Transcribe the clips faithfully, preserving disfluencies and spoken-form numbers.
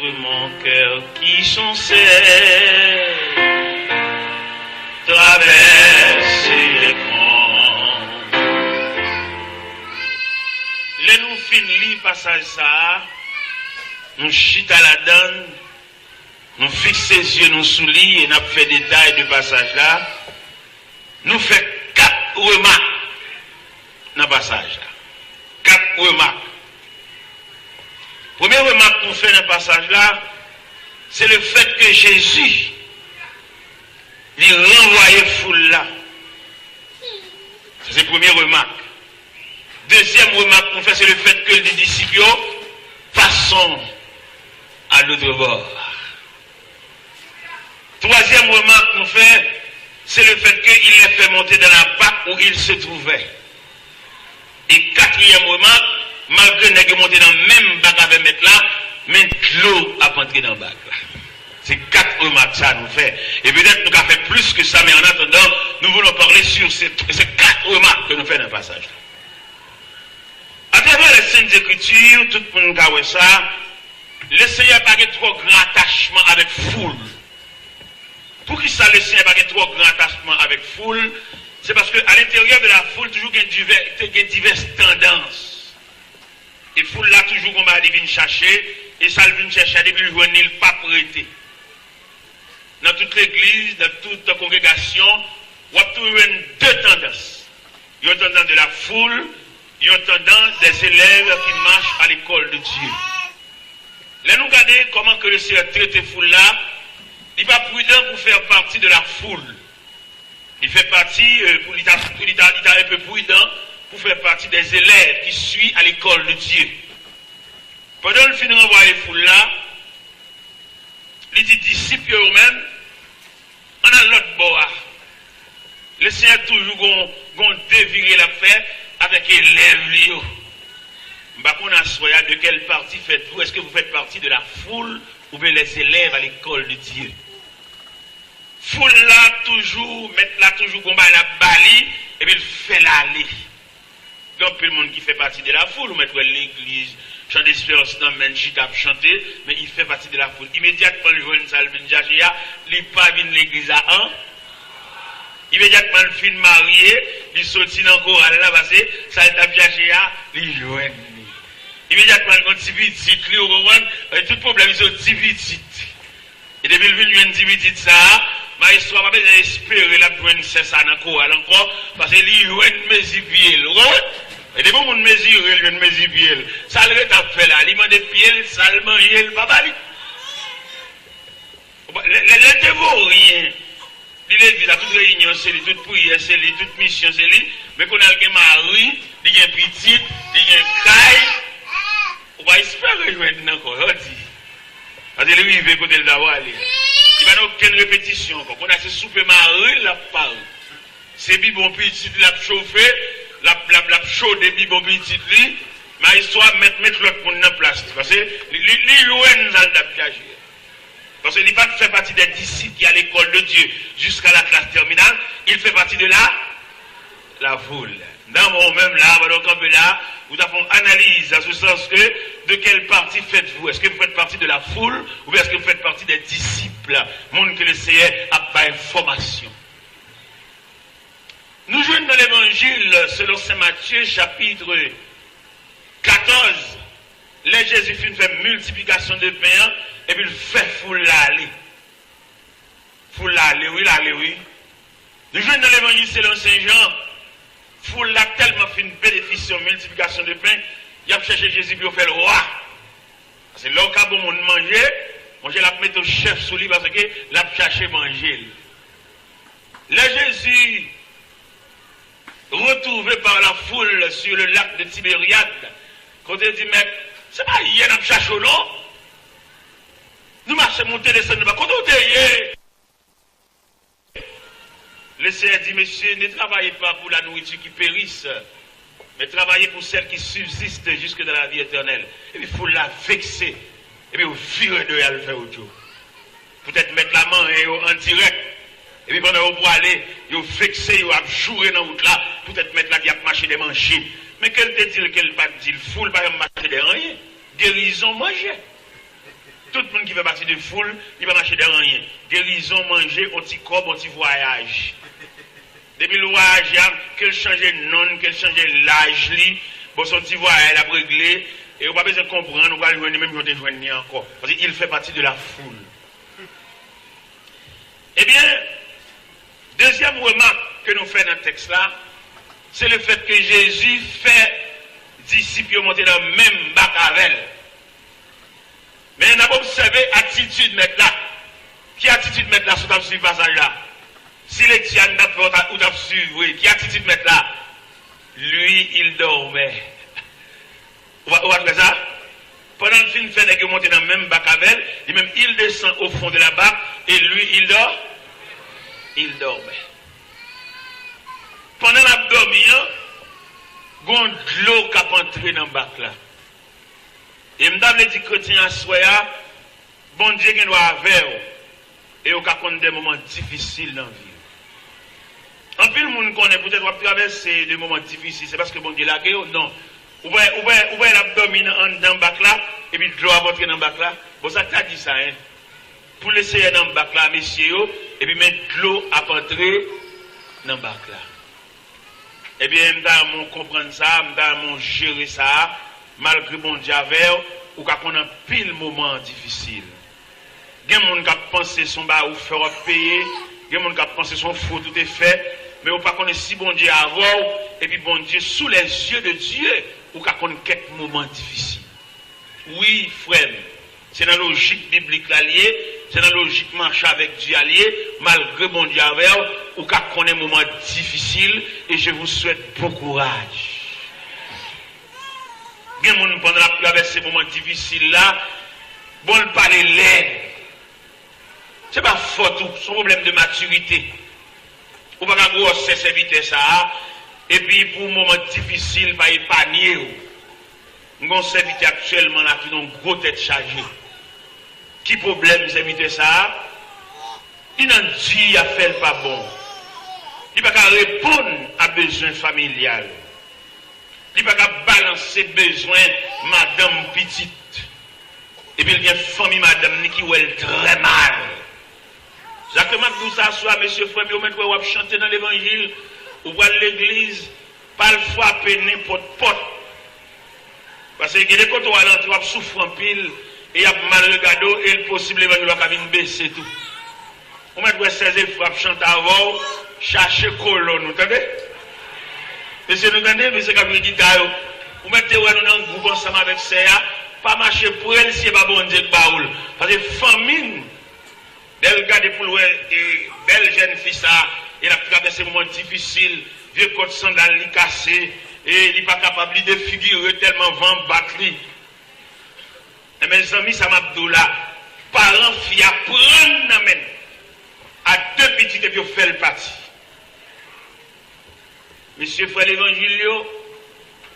Ouvre mon cœur qui chancelle, traverser les grands. Lè nou fin li pasaj sa a, nou chita ladan l, nou fikse zye nou sou li e n ap fè detay de pasaj la. Nou fè kat remak nan pasaj la. Kat remak. Premye remak nou fè nan pasaj la, se le fèt ke Jezi, li ranvwaye foul la. Sa se premye remak. Dezyèm remak nou fè, se le fèt ke l di disip yo, passons à l'autre bord. Twazyèm remak nou fè, se le fèt ke il les fait monter dans la barque où ils se trouvaient. E katriyèm remak, malgre nèg yo monte nan menm bak avè mèt la, men dlo ap antre nan bak la. Se kat remak sa nou fè. E petèt nou ka fè plis ke sa, men an atandan, nous voulons parler sur ces, ces quatre remarques ke nou fè nan pasaj la. Atravè les Saintes Écritures, tout moun ka wè sa, Lesenyè pa gen twò gran atachman avèk foul. Poukisa Lesenyè pa gen twò gran atachman avèk foul? Se paske a lenteryè de la foul toujou gen divè, te gen divès tandans. E foul la toujou gon bagay li vin chache, e sa l vin chèche a, depi l jwenn li, l p ap rete. Nan tout legliz, nan tout kongregasyon, w ap toujou jwenn de tandans. Yon tandans de la foule, yon tandans des élèves qui marchent à l'école de Dieu. Lè nou gade kòman ke Lesenyè trete foul la, li pa pridan pou fè pati de la foul. Li fè pati, euh, pou, li ta, li ta, li ta un peu pridan pou fè pati des élèves qui suit à l'école de Dieu. Pandan l fin ranvwaye foul la, li di disip yo, yo menm, ann al lòt bò a. Lesenyè toujou gon, gon devire l ap fè avèk elèv li yo. M pa konn aswè a, de quelle partie faites-vous? Est-ce que vous faites partie de la foule ou bien les élèves à l'école de Dieu? Foul la toujou, mèt la toujou gon bagay l ap ba li, epi l fè l ale. Gen anpil moun ki fè pati de la foul, ou mèt wè legliz, Chan Desperans nan men, chita ap chante, men li fè pati de la foul. Imedyatman l jwenn sa l vin chache a, li pa vin legliz la an. Imedyatman l fin marye, li soti nan koral la, paske sa l t ap chache a, li jwenn li. Imedyatman l gon ti pitit li, ou konprann? Tout pwoblèm li se yon ti pitit. E depi l vin jwenn ti pitit sa a, mayestwo a pa bezwen espere l ap jwenn sè sa nan koral ankò, paske li jwenn mezi pye l. Ou konprann? E depi yon moun mezire l, jwenn mezi pye l, sa l ret ap fè la? Li mande pye l, sa l manje, l pa ba li. Lè, lè, lè l te voryen, li legliz la, tout reyinyon se li, tout priyè se li, tout misyon se li, men kounye a l gen mari, li gen pitit, li gen kay. Ou pa espere jwenn nan kò, yo di. Paske li rive kote l ta prale. Li pa nan okenn repetisyon ankò. Kounye a se soupe mari l ap pare. Se bibon pitit li ap chofe, l ap, l ap, l ap chode bibon pitit li. Mayestwo a mèt met lòt moun nan plas li. Paske li, li, li jwenn sa l t ap chache. Paske li pa t fè pati des disciples qui à l'école de Dieu jusqu'à la classe terminale, il fait partie de la, la foule. Nan mwen menm la, pandan w kanpe la, ou ta fè yon analiz dans ce sens que, de quelle partie faites-vous? Est-ce que vous faites partie de la foule ou bien est-ce que vous faites partie des disciples? Moun ke Lesenyè ap bay fòmasyon. Nou jwenn nan Levanjil selon Sen Matye, chapitre katòz, lè Jezi fin fè miltiplikasyon de pen an, epi l fè foul la ale. Foul la ale, wi, l ale, wi. Nou jwenn nan Levanjil selon Sen Jan, foul la tèlman fin benefisye yon miltiplikasyon de pen, y ap chèche Jezi pou yo fè l wa. Paske lè w ka ba yon moun manje, monchè, l ap mete w chèf sou li, paske l ap chache manje l. Lè Jezi retrouvé par la foule sur le lac de Tibériade, kote yo di, Mèt, se pa yè n ap chache w non? Nou mache monte desann, nou pa kote w te ye. Le Seigneur dit, Messieurs, ne travaillez pas pour la nourriture qui périsse, mais travaillez pour celle qui subsiste jusque dans la vie éternelle. Epi foul la vekse, epi yo vire do y al fè wout yo. Poutèt mèt la manyen yo an dirèk. Epi pandan yo pwale, yo vekse, yo ap joure nan wout la, poutèt mèt la di ap mache dèyè manje. Men ke l te di l, ke l pa t di l, foul pa janm mache dèyè anyen. Gerizon, manje. Tout moun ki fè pati de foul, li pa mache dèyè anyen. Gerizon, manje, on ti kòb, on ti vwayaj. Depi l vwayaje a, ke l chanje non l, ke l chanje laj li, bon, se on ti vwayaj l ap regle, e ou pa bezwen konprann, ou pral jwenn li menm jan w te jwenn li ankò. Paske il fait partie de la foule. Ebyen, dezyèm remak ke nou fè nan tèks la, se le fèt ke Jezi fè disip yo monte nan menm bak avè l. Men n ap obsève atitid mèt la. Ki atitid mèt la si w t ap swiv pasaj la? Si lekti a n t ap fè, ou t ap, ou t ap swiv vre, ki atitid mèt la? Lui, il dormait. Ou pa, ou pa t wè sa? Pandan l fin fè nèg yo monte nan menm bak avè l, li menm, il descend au fond de la barque, et lui, il dort, il dormait. Pandan l ap dòmi an, gon dlo k ap antre nan bak la. E m ta vle di kretyen aswè a, Bondye gen dwa avè w, e w ka konn de moman difisil nan vi w. Anpil moun konnen poutèt w ap travèse de moman difisil, se paske Bondye lage w? Non. Ou wè, ou wè, ou wè l ap dòmi nan, anndan bak la, epi dlo ap antre nan bak la? Bon, sa k ta di sa, en? Pou Lesenyè nan bak la, mesye yo, epi men dlo ap antre nan bak la. Ebyen, m ta renmen w konprann sa, m ta renmen w jere sa, malgre Bondye avè w, ou ka konn anpil moman difisil. Gen moun k ap panse se yon bagay ou fè w ap peye, gen moun k ap panse se yon fot ou te fè, men ou pa konnen si Bondye avè w, epi Bondye, sous les yeux de Dieu, ou ka konn kèk moman difisil. Wi, frè m, se nan lojik biblik la l ye, se nan lojik mache avèk Dye a l ye, malgre Bondye avè w, ou ka konnen moman difisil, et je vous souhaite bon courage. Gen moun pandan l ap travèse moman difisil la, bon l pale lèd. Se pa fòt ou, se yon pwoblèm de matirite. Ou pa ka gwosè sèvitè sa a, epi pou moman difisil pa epanye w. M gen yon sèvitè aktyèlman la ki gen yon gwo tèt chaje. Ki pwoblèm sèvitè sa a? Li nan di afè l pa bon. Li pa ka reponn a bezwen familyal. Li pa ka balanse bezwen madanm, pitit. Epi l gen fanmi madanm ni ki wè l trè mal. Sa ke m ap di w sa aswè a, mesye, frè m, yo mèt wè w ap chante nan levanjil, ou pral legliz, pa al frape nenpòt pòt. Paske gen de kote w al antre, w ap soufri anpil, e y ap mal regade w, e l posib levanjil ou a ka vin bese tou. Ou mèt wè Sèzefwa ap chante avè w, chache kolonn ou, tande? Mesye, nou tande? Mesye k ap jwe gita yo. Ou mèt te wè nou nan gwoup ansanm avèk sè a, pa mache pre l si se pa Bondye k ba ou l. Paske fanmi n, lè l gade pou l wè, e, bèl jèn fi sa a, e l ap travèse moman difisil, vye kòd sandal li kase, e li pa kapab, li defigire tèlman van ap bat li. Enben, zanmi, sa m ap di w la, paran fi a pran l nan men l a de pitit epi yo fè l pati. Mesye, frè levanjil yo,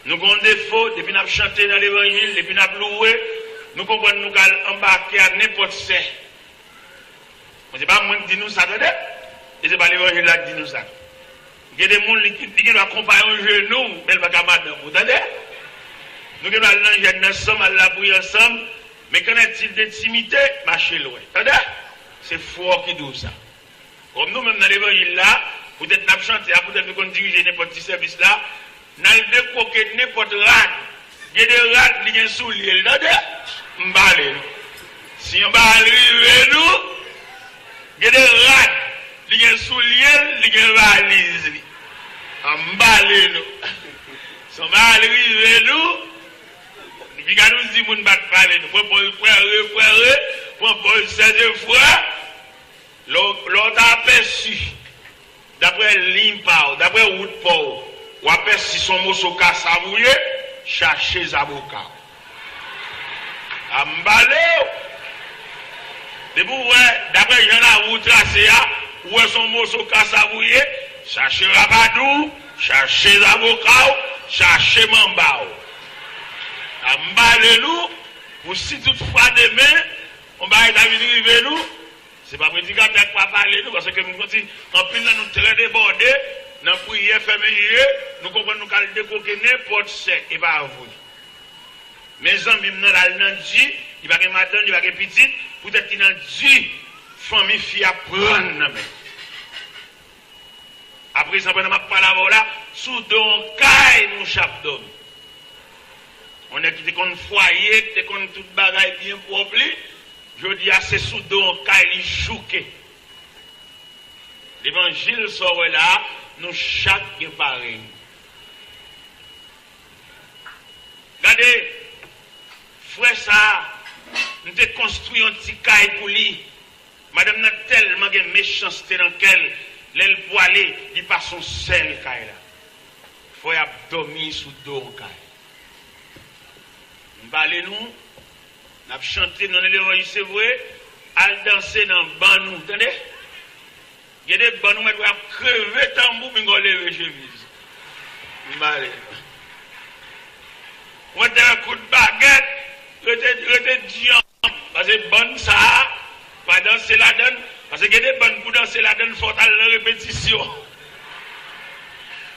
nou gen yon defo, depi n ap chante nan levanjil, depi n ap louwe, nou konprann nou ka al anbake a nenpòt sè. Bon, se pa mwen k di nou sa, tande? E se pa levanjil la k di nou sa. Gen de moun, li, li gen dwa konpayon jenou, men l pa ka madanm ou, tande? Nou gen dwa al nan jèn ansanm, al lapriyè ansanm, men qu'en est-il d'intimité, mache lwen, tande? Se fò ki di w sa. Kòm nou menm nan levanjil la, poutèt n ap chante a, poutèt nou konn dirije nenpòt ti sèvis la, n al dekwoke nenpòt rad. Gen de rad, li gen soulye l, tande? M pale nou. Si yon bagay rive nou, gen de rad, li gen soulye l, li gen valiz li. A, m pale nou. Si yon bagay rive nou, nou piga nou di moun pa t pale nou. Pran pòz frè, frè, pran pòz sè, frè. Lè w, lè w ta apèsi, daprè liy pa w, daprè wout pa w, w apèsi se yon moso kasav ou ye, chache zaboka w. A, m pale w. Depi w wè, daprè jan lari trase a, ou wè se yon moso kasav ou ye, chache rapadou w, chache zaboka w, chache manba w. A, m pale nou, pou si tout fwa demen, yon bagay ta vin rive nou, se pa predikatè a k pa pale nou, paske m santi anpil nan nou trè debòde nan priyè, fè men jije, nou konprann nou ka al dekwoke nenpòt sè, e pa vre. Men zanmi m nan, l al nan di, Li pa gen madanm, li pa gen pitit, poutèt li nan di fanmi fi a pran nan men. Aprezan, pandan m ap pale avè w la, sou do yon kay mouche ap dòmi. Yon nèg ki te konn fwaye, ki te konn tout bagay byen pwòp li, jodi a se sou do yon kay li jouke. Levanjil sa w wè la a, nou chak gen parèy nou. Gade, frè sa a, m te konstwi yon ti kay pou li. Madanm nan tèlman gen mechanste nan kè l, lè l pwale, li pase yon sèl kay la. Frè a ap dòmi sou do yon kay. M pale nou, n ap chante, nou nan levanjil, se vre, al danse nan bann nou, tande? Gen de bann ou mèt wè ap kreve tanbou, pinga w leve chemiz. M pale. Ou mèt te wè kout bagèt, rete, rete dyanm. Paske bann sa a, pa danse ladann, paske gen de bann pou danse ladann, fò w t al nan repetisyon.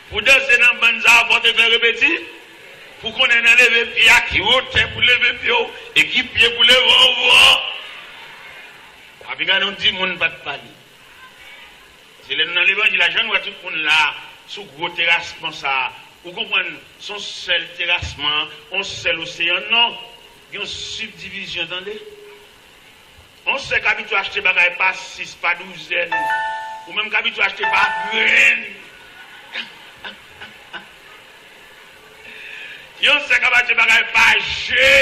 Pou danse nan bann sa a, fò w te fè repeti, pou konnen nan leve pye a, ki wotè pou leve pye w, e ki pye pou leve anvan. Papi, gade yon timoun pa t pale. Se lè nou nan levanjil la, jan nou wè tout moun la, sou gwo terasman sa a. Ou konprann, se yon sèl terasman, yon sèl oseyan. Non, gen yon sibdivizyon, tande. Yon sè k abitye achte bagay pa sis, pa douzèn. Ou menm k abitye achte pa grenn. Yon sè k ap achte bagay pa je.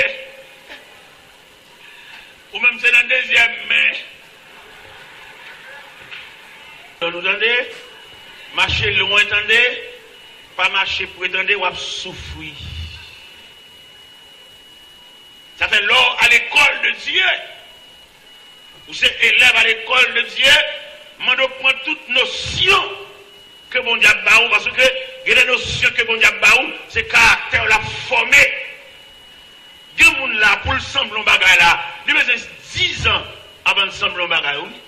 Ou menm se nan dezyèm men. Tande, nou tande, mache lwen, tande, pa mache pre, tande, w ap soufri. Sa fè lè w a lekòl de Dye, ou se elèv a lekòl de Dye, mande w pran tout nosyon ke Bondye ap ba ou, paske gen de nosyon ke Bondye ap ba ou, se karaktè w l ap fòme. Gen moun la, pou l sanble yon bagay la, li bezwen dizan avan l sanble yon bagay, wi.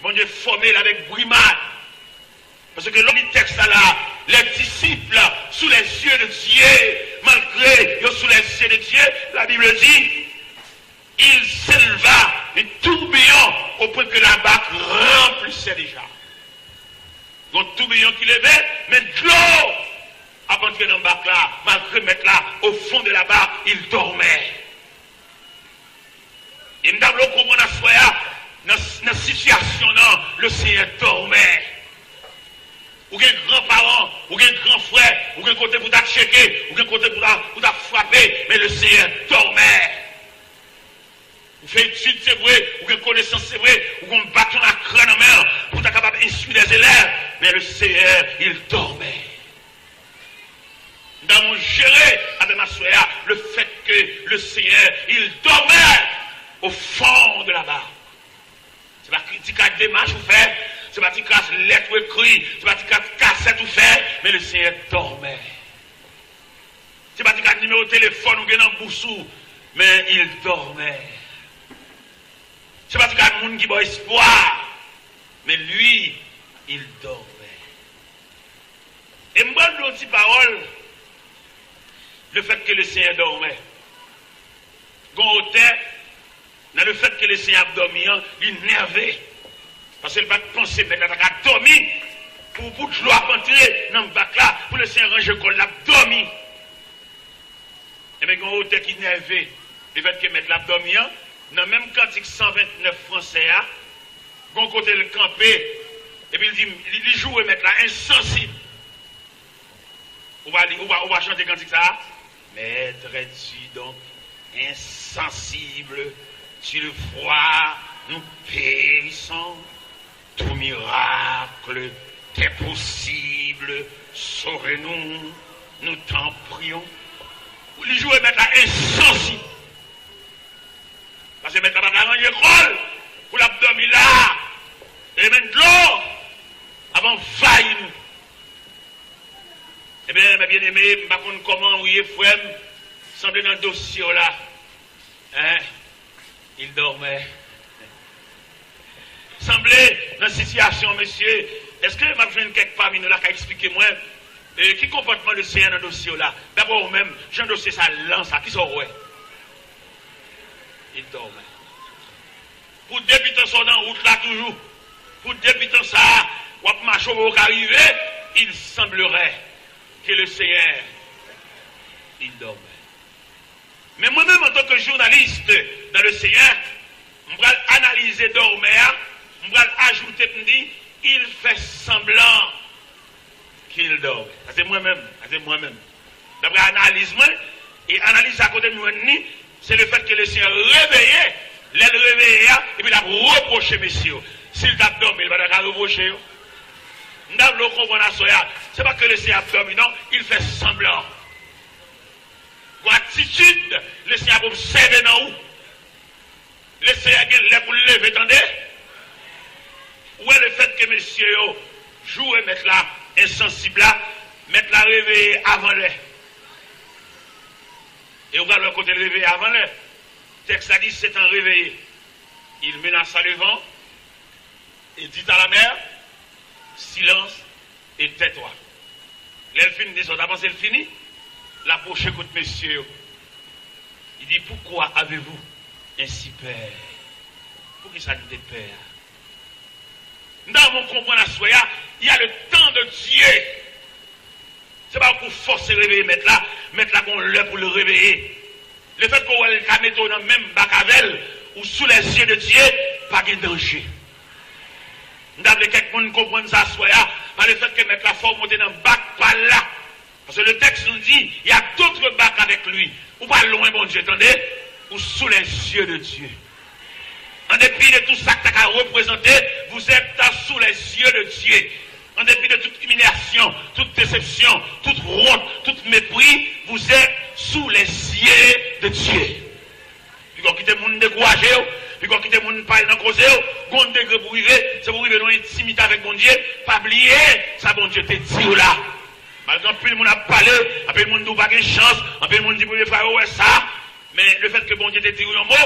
Bondye fòme l avèk brimad. Paske lè w li tèks la, les disciples sous les yeux de Dieu, malgré yo sous les yeux de Dieu, la Bible dit, il s'éleva un tourbillon au point que la barque remplissait déjà. Gon toubiyon ki leve, men dlo ap antre nan bak la, malgre mèt la, au fond de la barque, il dormait. E m ta vle w konprann aswè a, nan, nan sitiyasyon nan, le Seigneur dormait. Ou gen gran paran, ou gen gran frè, ou gen kote pou ta tcheke, ou gen kote pou ta, pou ta frape, men le Seigneur dormait. Ou fè etid, se vre, ou gen konesans, se vre, ou gen yon baton lakra nan men w pou w ta kapab enstwi dè zelèv, men le Seigneur, il dormait. M ta vle w jere avè m aswè a, le fait que le Seigneur, il dormait au fond de la barque. Se pa ti kras demach ou fè, se pa ti kras lèt ou ekri, se pa ti kras kasèt ou fè, men le Seigneur dormait. Se pa ti kras nimewo telefòn ou gen nan bous ou, men il dormait. Se pa ti kras moun ki ba w espwa, men lui, il dormait. E m pral di w yon ti pawòl, le fait que le Seigneur dormait. Gon otè, nan le fait que le Seigneur ap dòmi an, li nève. Paske l pa t panse mèt la ta ka dòmi pou, pou dlo ap antre nan bak la, pou le Seigneur ranje kò l, l ap dòmi. Ebyen, gen yon otè ki nève, le fait que mèt la ap dòmi an, nan menm kantik san vennèf fransè a, gen yon kote l kanpe, epi l di, li, li joure mèt la ensansib. Ou va li, ou va, ou va chante kantik sa a? Maître, es-tu donc insensible? Tu le vois, nous périssons. Tout miracle t'est possible. Sauve-nous, nous t'en prions. Li joure mèt la ensansib. Paske mèt la pa ka ranje kò l pou l ap dòmi la. E men dlo ap anvayi nou. Ebyen, mè byeneme, m pa konn kòman ou ye, frè m, sanble nan dosye w la. Hein? Il dormait. Sanble nan sitiyasyon, mesye, èske m ap jwenn kèk pami nou la ka eksplike mwen, e, ki konpòtman le Seyè nan dosye w la? Dabò ou menm, jan dosye sa lan sa, kisa w wè? Il dormait. Pou depitan sa w nan wout la toujou, pou depitan sa a, w ap mache w ka rive, il semblerait que le Seigneur, il dormait. Men mwen menm, antanke jounalis dans le Seigneur, m pral analize dòmè a, m pral ajoute, m di, il fait semblant qu'il dormait. Sa se mwen menm, sa se mwen menm. Daprè analiz mwen, e analiz sa kote m jwenn li, se le fait que le Seigneur réveillé, lè l reveye a, epi l ap repwoche mesye yo. Si l t ap dòmi, li pa ta ka repwoche yo. M ta vle w konprann aswè a, se pa ke le Seigneur ap dòmi non, il fait semblant. Gon atitid, le Seigneur ap obsève nan ou. Le Seigneur gen lè pou l leve, tande. Ou wè le fait que mesye yo joure mèt la, ensansib la, mèt la reveye avan lè. E ou pral wè kote l reveye avan lè. Tèks la di, s'étant réveillé, il menaça le vent et dit à la mer, silence, et tais-toi. Lè l fin di sa, w ta panse l fini? L apwoche kot mesye yo. Li di, pourquoi avez-vous ainsi peur? Poukisa nou te pè a? M ta renmen w konprann aswè a, il y a le temps de Dieu. Se pa pou fòse reveye mèt la, mèt la gon lè pou l reveye. Lefètke w wè l ka mete w nan menm bak avè l, ou sous les yeux de Dieu, pa gen danje. M ta vle kèk moun konprann sa aswè a, pa lefètke mèt la fè w monte nan bak pa l la. Paske le tèks nou di, il y a d'autres bacs avec lui. Ou pa lwen Bondye, tande, ou sous les yeux de Dieu. An depi de tout sa k ta ka reprezante, vous êtes sous les yeux de Dieu. An depi de tout imilyasyon, tout desepsyon, tout wont, tout mepri, vous êtes sous les yeux de Dieu. Piko kite moun dekouraje w, piko kite moun pale nan koze w, gon degre pou rive, se pou rive nan entimite avèk Bondye, pa bliye sa Bondye te di w la. Malgre anpil moun ap pale, anpil moun di w pa gen chans, anpil moun di premye fwa yo wè sa, men lefètke Bondye te di w yon mo,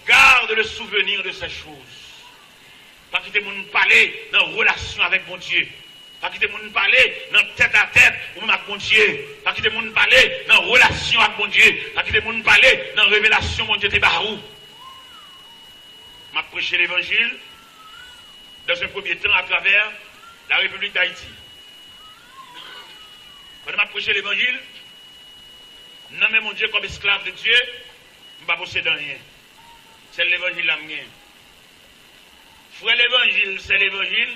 garde le souvenir de ces choses. Pa kite moun pale nan relasyon avèk Bondye. Pa kite moun pale nan tèt a tèt ou menm ak Bondye. Pa kite moun pale nan relasyon ak Bondye. Pa kite moun pale nan revelasyon Bondye te ba ou. M ap preche levanjil dans un premier temps à travers la République d'Haïti. Pandan m ap preche levanjil, m nan men Bondye kòm esklav de Dye, m pa posede anyen. Sèl levanjil la m gen. Frè levanjil, sè levanjil,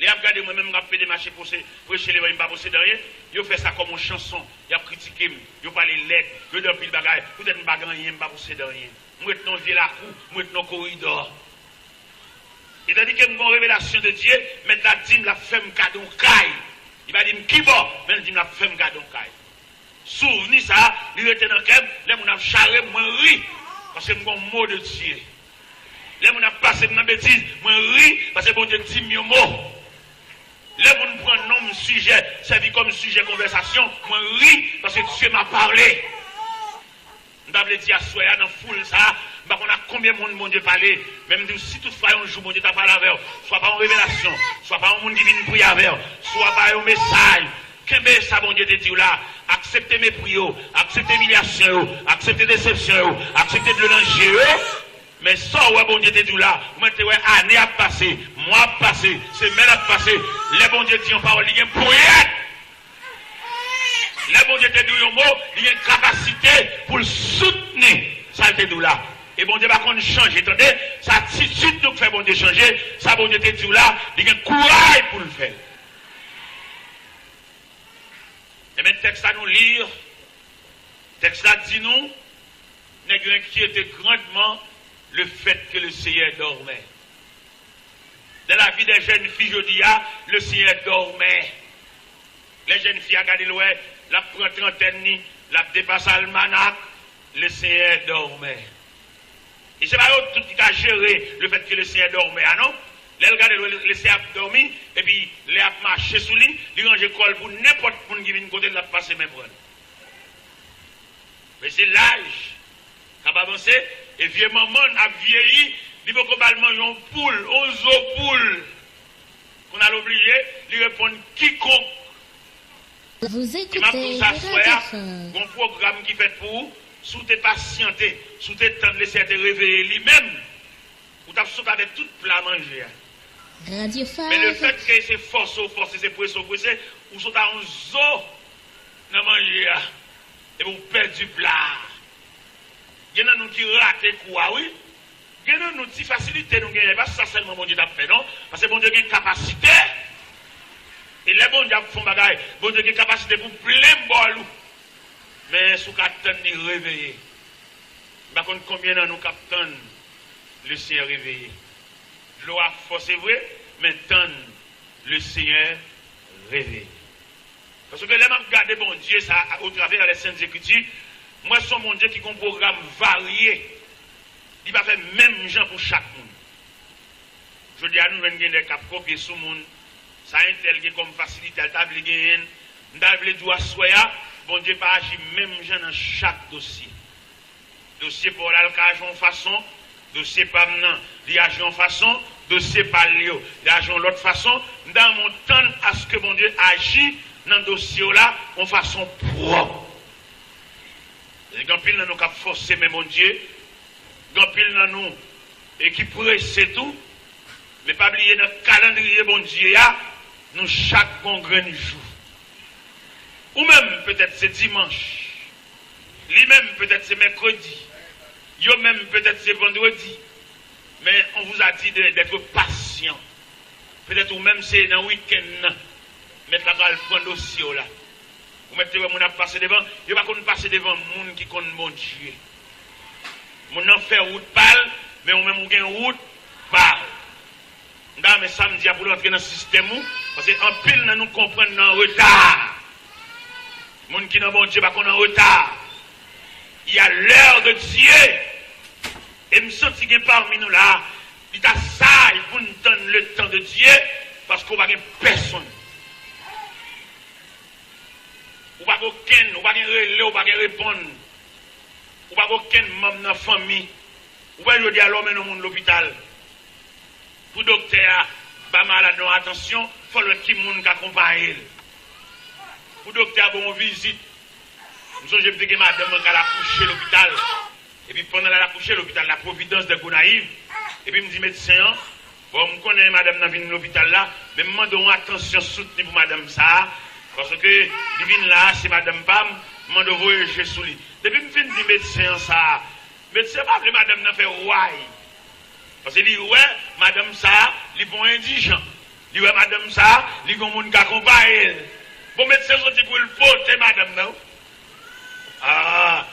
lè y ap gade mwen menm k ap pede mache pose, preche levanjil, m pa posede anyen, yo fè sa kòm yon chanson, y ap kritike m, yo pale lèd, yo di anpil bagay, poutèt m pa gen anyen, m pa posede anyen. M ret nan yon vye lakou, m ret nan yon koridò. E tandike m gen yon revelasyon de Dye, mèt la di m l ap fè m kado yon kay. Li pa di m kibò, men l di m l ap fè m kado yon kay. Souvni sa a, li rete nan kè m, lè moun ap chare m, mwen ri, paske m gen yon mo de Dye. Lè moun ap pase m nan betiz, mwen ri, paske Bondye di m yon mo. Lè moun pran non m sijè, sèvi kòm sijè konvèsasyon, mwen ri, paske Dye m a pale. M ta vle di aswè a nan foul sa a, m pa konn ak konbyen moun Bondye pale, men m di w, si toutfwa yon jou Bondye ta pale avè w, swa pa yon revelasyon, swa pa yon moun ki vin priye avè w, swa pa yon mesaj, kenbe sa Bondye te di w la, aksepte mepri yo, aksepte imilyasyon yo, aksepte desepsyon yo, aksepte dlo nan je yo, men sa w wè Bondye te di w la, ou mèt te wè ane ap pase, mwa ap pase, semèn ap pase, lè Bondye di yon pawòl, li gen ponyèt. Lè Bondye te di w yon mo, li gen kapasite pou l soutni sa l te di w la. E Bondye pa konn chanje, tande, se atitid nou k fè Bondye chanje, sa Bondye te di w la, li gen kouraj pou l fè l. Ebyen, tèks la nou li, tèks la di nou, nèg yo enkyete grandman le fait que le Seigneur dormait. Dans la vie des jeunes filles jodi a, le Seigneur dormait. Lè jèn fi a gade l wè, l ap pran trantèn li, l ap depase almanak, le Seigneur dormait. E se pa yo tout ki ka jere le fait que le Seigneur dormait a non. Lè l gade l wè le Seigneur ap dòmi, epi lè ap mache sou li, li ranje kò l pou nenpòt moun ki vin kote l, l ap pase men pran l. Men se laj k ap avanse, e vye manman n ap vyeyi, li poko ba l manje yon poul, yon zo poul. Kounye a l oblije, li reponn kikonk. E m ap di w sa aswè a, gon pwogram ki fèt pou ou, Si w te pasyante, si w te tann Lesenyè te reveye li menm, ou t ap sot avèk tout pla manje a. Men lefètke se fòse w fòse, se prese w prese, ou sot a yon zo nan manje a, epi w pèdi pla a. Gen nan nou ki rate kou a, wi. Gen nan nou, ti fasilite nou genyen, e pa sa sèlman Bondye t ap fè, non. Paske Bondye gen kapasite. E lè Bondye ap fè yon bagay, Bondye gen kapasite pou plen bòl ou. Men si w ka tann li reveye. M pa konn konbyen nan nou k ap tann Lesenyè reveye. Dlo a fò, se vre, men tann Lesenyè reveye. Paske lè m ap gade Bondye sa a, otravè Lèsent Ekriti, m wè se yon Bondye ki gen yon pwogram varye. Li pa fè menm jan pou chak moun. Jodi a, nou jwenn gen nèg k ap kopye sou moun. Sa entèl gen kòm fasilite a, l ta vle genyen l. M ta vle di w aswè a, Bondye pa aji menm jan nan chak dosye. Dosye pa w la, l ka aji yon fason, dosye pa m nan, li aji yon fason, dosye pa l yo, li aji yon lòt fason. M ta renmen w tann aske Bondye aji nan dosye w la yon fason pwòp. Gen anpil nan nou k ap fòse men Bondye, gen anpil nan nou e ki prese tou, men pa bliye nan kalandriye Bondye a, nou chak gen yon grenn jou. Ou menm, petèt se dimanch. Li menm, petèt se mèkredi. Yo menm, petèt se vandredi. Men, on vous a dit de, d'être patient. Petèt ou menm, se nan wikenn nan. Mèt la pral pran dosye w la. Ou mèt te wè moun ap pase devan. Yo pa konn pase devan moun ki konn Bondye. Moun nan fè wout pa l, men ou menm ou gen wout pa w. M ta renmen samdi a pou l rantre nan sistèm ou, paske anpil nan nou konprann nan reta. Moun ki nan Bondye pa konn an reta. Il y a l'heure de Dieu. E m santi gen pami nou la, li ta saj pou n tann le tan de Dye, paske w pa gen pèsonn. Ou pa gen okenn, ou pa gen rele, ou pa gen reponn. Ou pa gen okenn manm nan fanmi. Ou wè jodi a lè w mennen yon moun lopital. Pou doktè a ba malad lan atansyon, fò l wè ki moun k akonpaye l. Pou doktè a ba w yon vizit. M sonje m te gen madanm mwen k al akouche lopital. Epi pandan l al akouche lopital la Providence de Gonayiv, epi m di medsen an, bon, m konnen madanm nan vin lopital la, men m mande yon atansyon soutni pou madanm sa a, paske li vin la a, se madanm pa m, m mande w voye je sou li. Depi m fin di medsen an sa a, medsen an pa vle madanm nan fè way. Paske li wè madanm sa a, li pa yon endijan. Li wè madanm sa a, li gen yon moun k akonpaye l. Bon, medsen soti pou l pote madanm nan. Ah,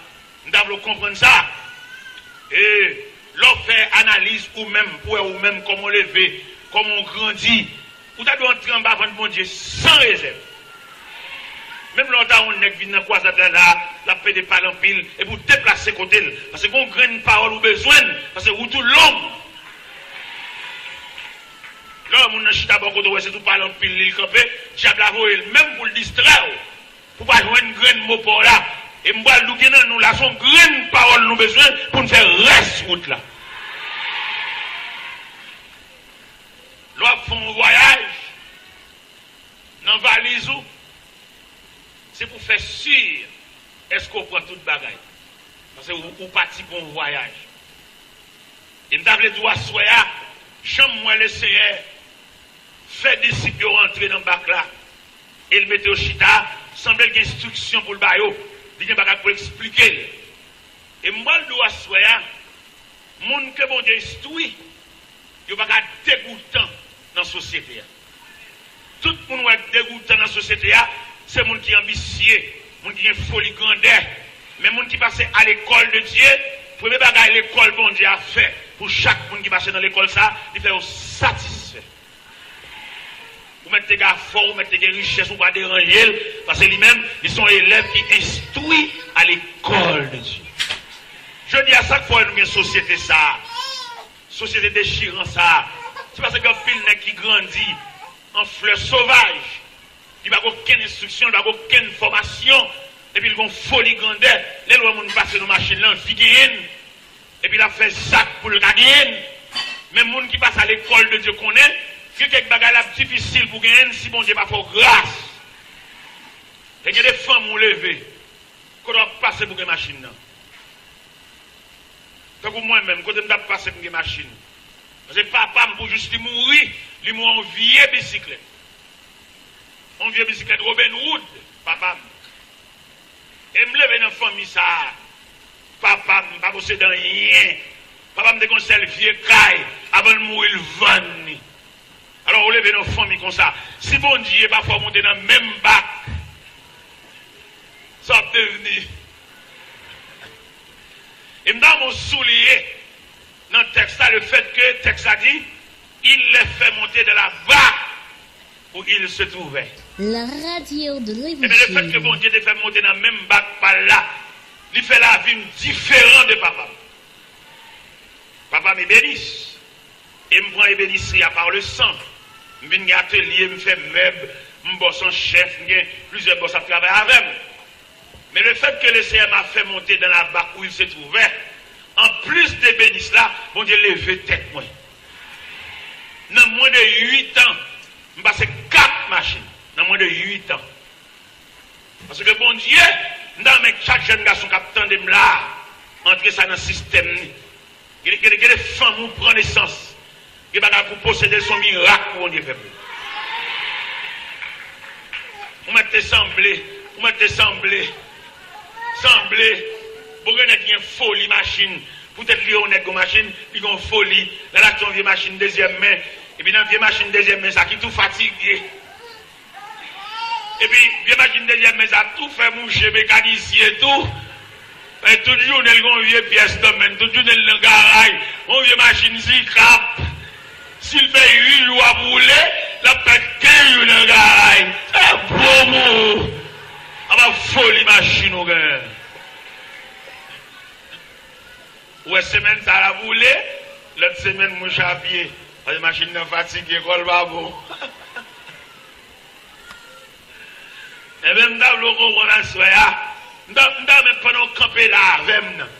m ta vle w konprann sa. E lè w fè analiz ou menm, pou wè ou menm kòman w leve, kòman w grandi, ou ta dwe antre anba vant Bondye san rezèv. Menm lè w ta wè yon nèg vin nan kwazad la, la, l ap pede pale anpil, epi w deplase kote l. Paske gen yon grenn pawòl ou bezwen, paske wout ou long. Lè w wè moun nan chita bò kote w, wè se tou pale anpil li l kanpe, dyab la voye l menm pou l distrè w, pou w pa jwenn grenn mo pa w la. E m pral di w, gen nan nou la, se yon grenn pawòl nou bezwen pou n fè rès wout la. Lè w ap fè yon vwayaj, nan valiz ou, se pou fè si èske w pran tout bagay. Paske ou, ou pati pou yon vwayaj. E m ta vle di w aswè a, jan m wè Lesenyè fè disip yo rantre nan bak la, e l mete yo chita, sanble l gen enstriksyon pou l ba yo, li gen bagay pou l eksplike l. E m pral di w aswè a, moun ke Bondye enstwi, yo pa ka degoutan nan sosyete a. Tout moun wè k degoutan nan sosyete a, se moun ki anbisye, moun ki gen foli grandè. Men moun ki pase a lekòl de Dye, premye bagay lekòl Bondye a fè pou chak moun ki pase nan lekòl sa, li fè yo satisfè. Ou mèt te gen afè w, ou mèt te gen richès, ou pa deranje l, paske li menm, li se yon elèv ki enstwi a lekòl de Dye. Jodi a, sa k fè nou gen sosyete sa a, sosyete dechiran sa a, se paske gen anpil nèg ki grandi an flè sovaj, li pa gen okenn enstriksyon, li pa gen okenn fòmasyon, epi l gen yon foli grandè, lè l wè moun pase nan machin lan, l anvi genyen l. Epi l ap fè zak pou l ka genyen l. Men moun ki pase a lekòl de Dye konnen, gen kèk bagay l ap difisil pou genyen l si Bondye pa fè w gras. E gen de fanm ou leve, kote w ap pase pou gen machin nan. Tankou mwen menm, kote m t ap pase m gen machin. Paske papa m, pou jis li mouri, li mouri yon vye bisiklèt. Yon vye bisiklèt Robin Hood, papa m. E m leve nan fanmi sa a. Papa m pa posede anyen. Papa m te gen yon sèl vye kay. Avan l mouri, l vann li. Alò, ou leve nan fanmi konsa. Si Bondye pafwa w monte nan menm bak, sa w ap devni? E m ta bon souliye nan tèks la, le fait que tèks la di, il les fait monter dans la barque où ils se trouvaient. La radio de Ebyen, le fait que Bondye te fè m monte nan menm bak pa l la, li fè lavi m diferan de papa m. Papa m ebenis. E m pran ebenisri a par le sang. M vin gen atelye, m fè mèb, m bòs an chèf, m gen plizyè bòs ap travay avè m. Mais le fait que le Seigneur m'a fait monter dans la barque où il se trouvait, an plis de ebenis la, Bondye leve tèt mwen. Nan mwen de uit an, m pase kat machin. Nan mwen de uit an. Paske Bondye, m ta renmen chak jèn gason k ap tande m la, antre sa nan sistèm li. Gen, gen, gen de fanm ou pran nesans. Gen bagay pou posede l, se yon mirak pou Bondye fè pou ou. Ou mèt te sanble, ou mèt te sanble, sanble. Bon, gen nèg ki gen foli machin. Poutèt li yon nèg gon machin, li gon foli. L al achte yon vye machin dezyèm men. Epi nan vye machin dezyèm men sa ki tou fatige. Epi, vye machin dezyèm men sa tou fè mouche mekanisyen tou. E tout jounen l gon vye pyès nan men l, tout jounen l nan garay, yon vye machin sikap. Si l fè uit jou ap woule, l ap fè kenz jou nan garay. Se bon pou ou. Apa foli machin ou genyen. Ou wè semèn sa l ap woule, lòt semèn mouche a pye. Paske machin nan fatige, kò l pa bon. Ebyen, m ta vle w konprann aswè a. M ta, m ta renmen pandan w kanpe la avè m nan,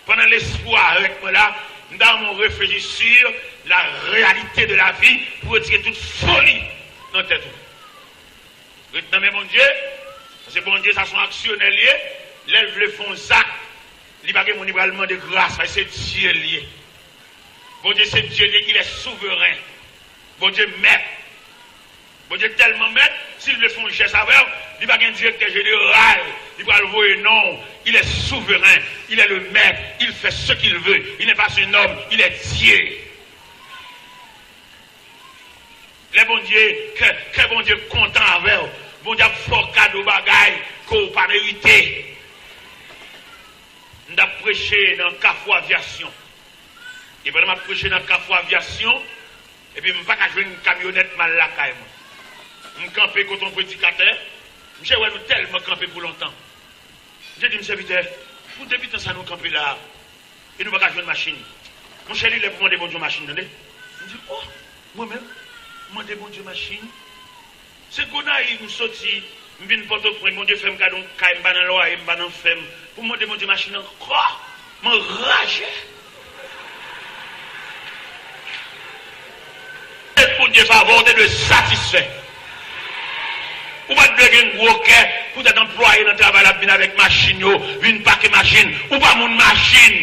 pandan lespri w avèk mwen la, m ta renmen w reflechi sur la réalité de la vie pou retire tout foli nan tèt ou. Ret nan men Bondye, paske Bondye sa se yon aksyonè l ye, lè l vle fè yon zak, li pa gen moun li pral mande gras, paske se Dye l ye. Bondye se Dye li, il est souverain. Bondye mèt. Bondye tèlman mèt, si l vle fè yon jès avè w, li pa gen direktè jeneral, li pral voye non w. Il est souverain, il est le maître, il fait ce qu'il veut. Il n'est pas un homme, il est Dieu. Lè Bondye, kè, kè Bondye kontan avè w, Bondye ap fè w kado bagay ke w pa merite. M t ap preche nan Kafou Avyasyon. E pandan m ap preche nan Kafou Avyasyon, epi m pa ka jwenn kamyonèt m al lakay mwen. M kanpe kote yon predikatè, misye wè nou tèlman kanpe pou lontan. Misye di m, "Sèvitè, pou depi tan sa nou kanpe la a, e nou pa ka jwenn machin. Monchè, li lè pou mande Bondye yon machin, tande." M di, "Oh, mwen menm, mande Bondye machin?" Se Gonayiv m soti, m vin Pòtoprens, Bondye fè m kado yon kay, m pa nan lwaye, m pa nan fèm. Pou m mande Bondye machin ankò, m anraje. Fè Bondye favè, w te dwe satisfè. Ou pa t dwe gen gwo kè pou w t anplwaye nan travay la, vin avèk machin yo, vin pake machin. Ou pa moun machin.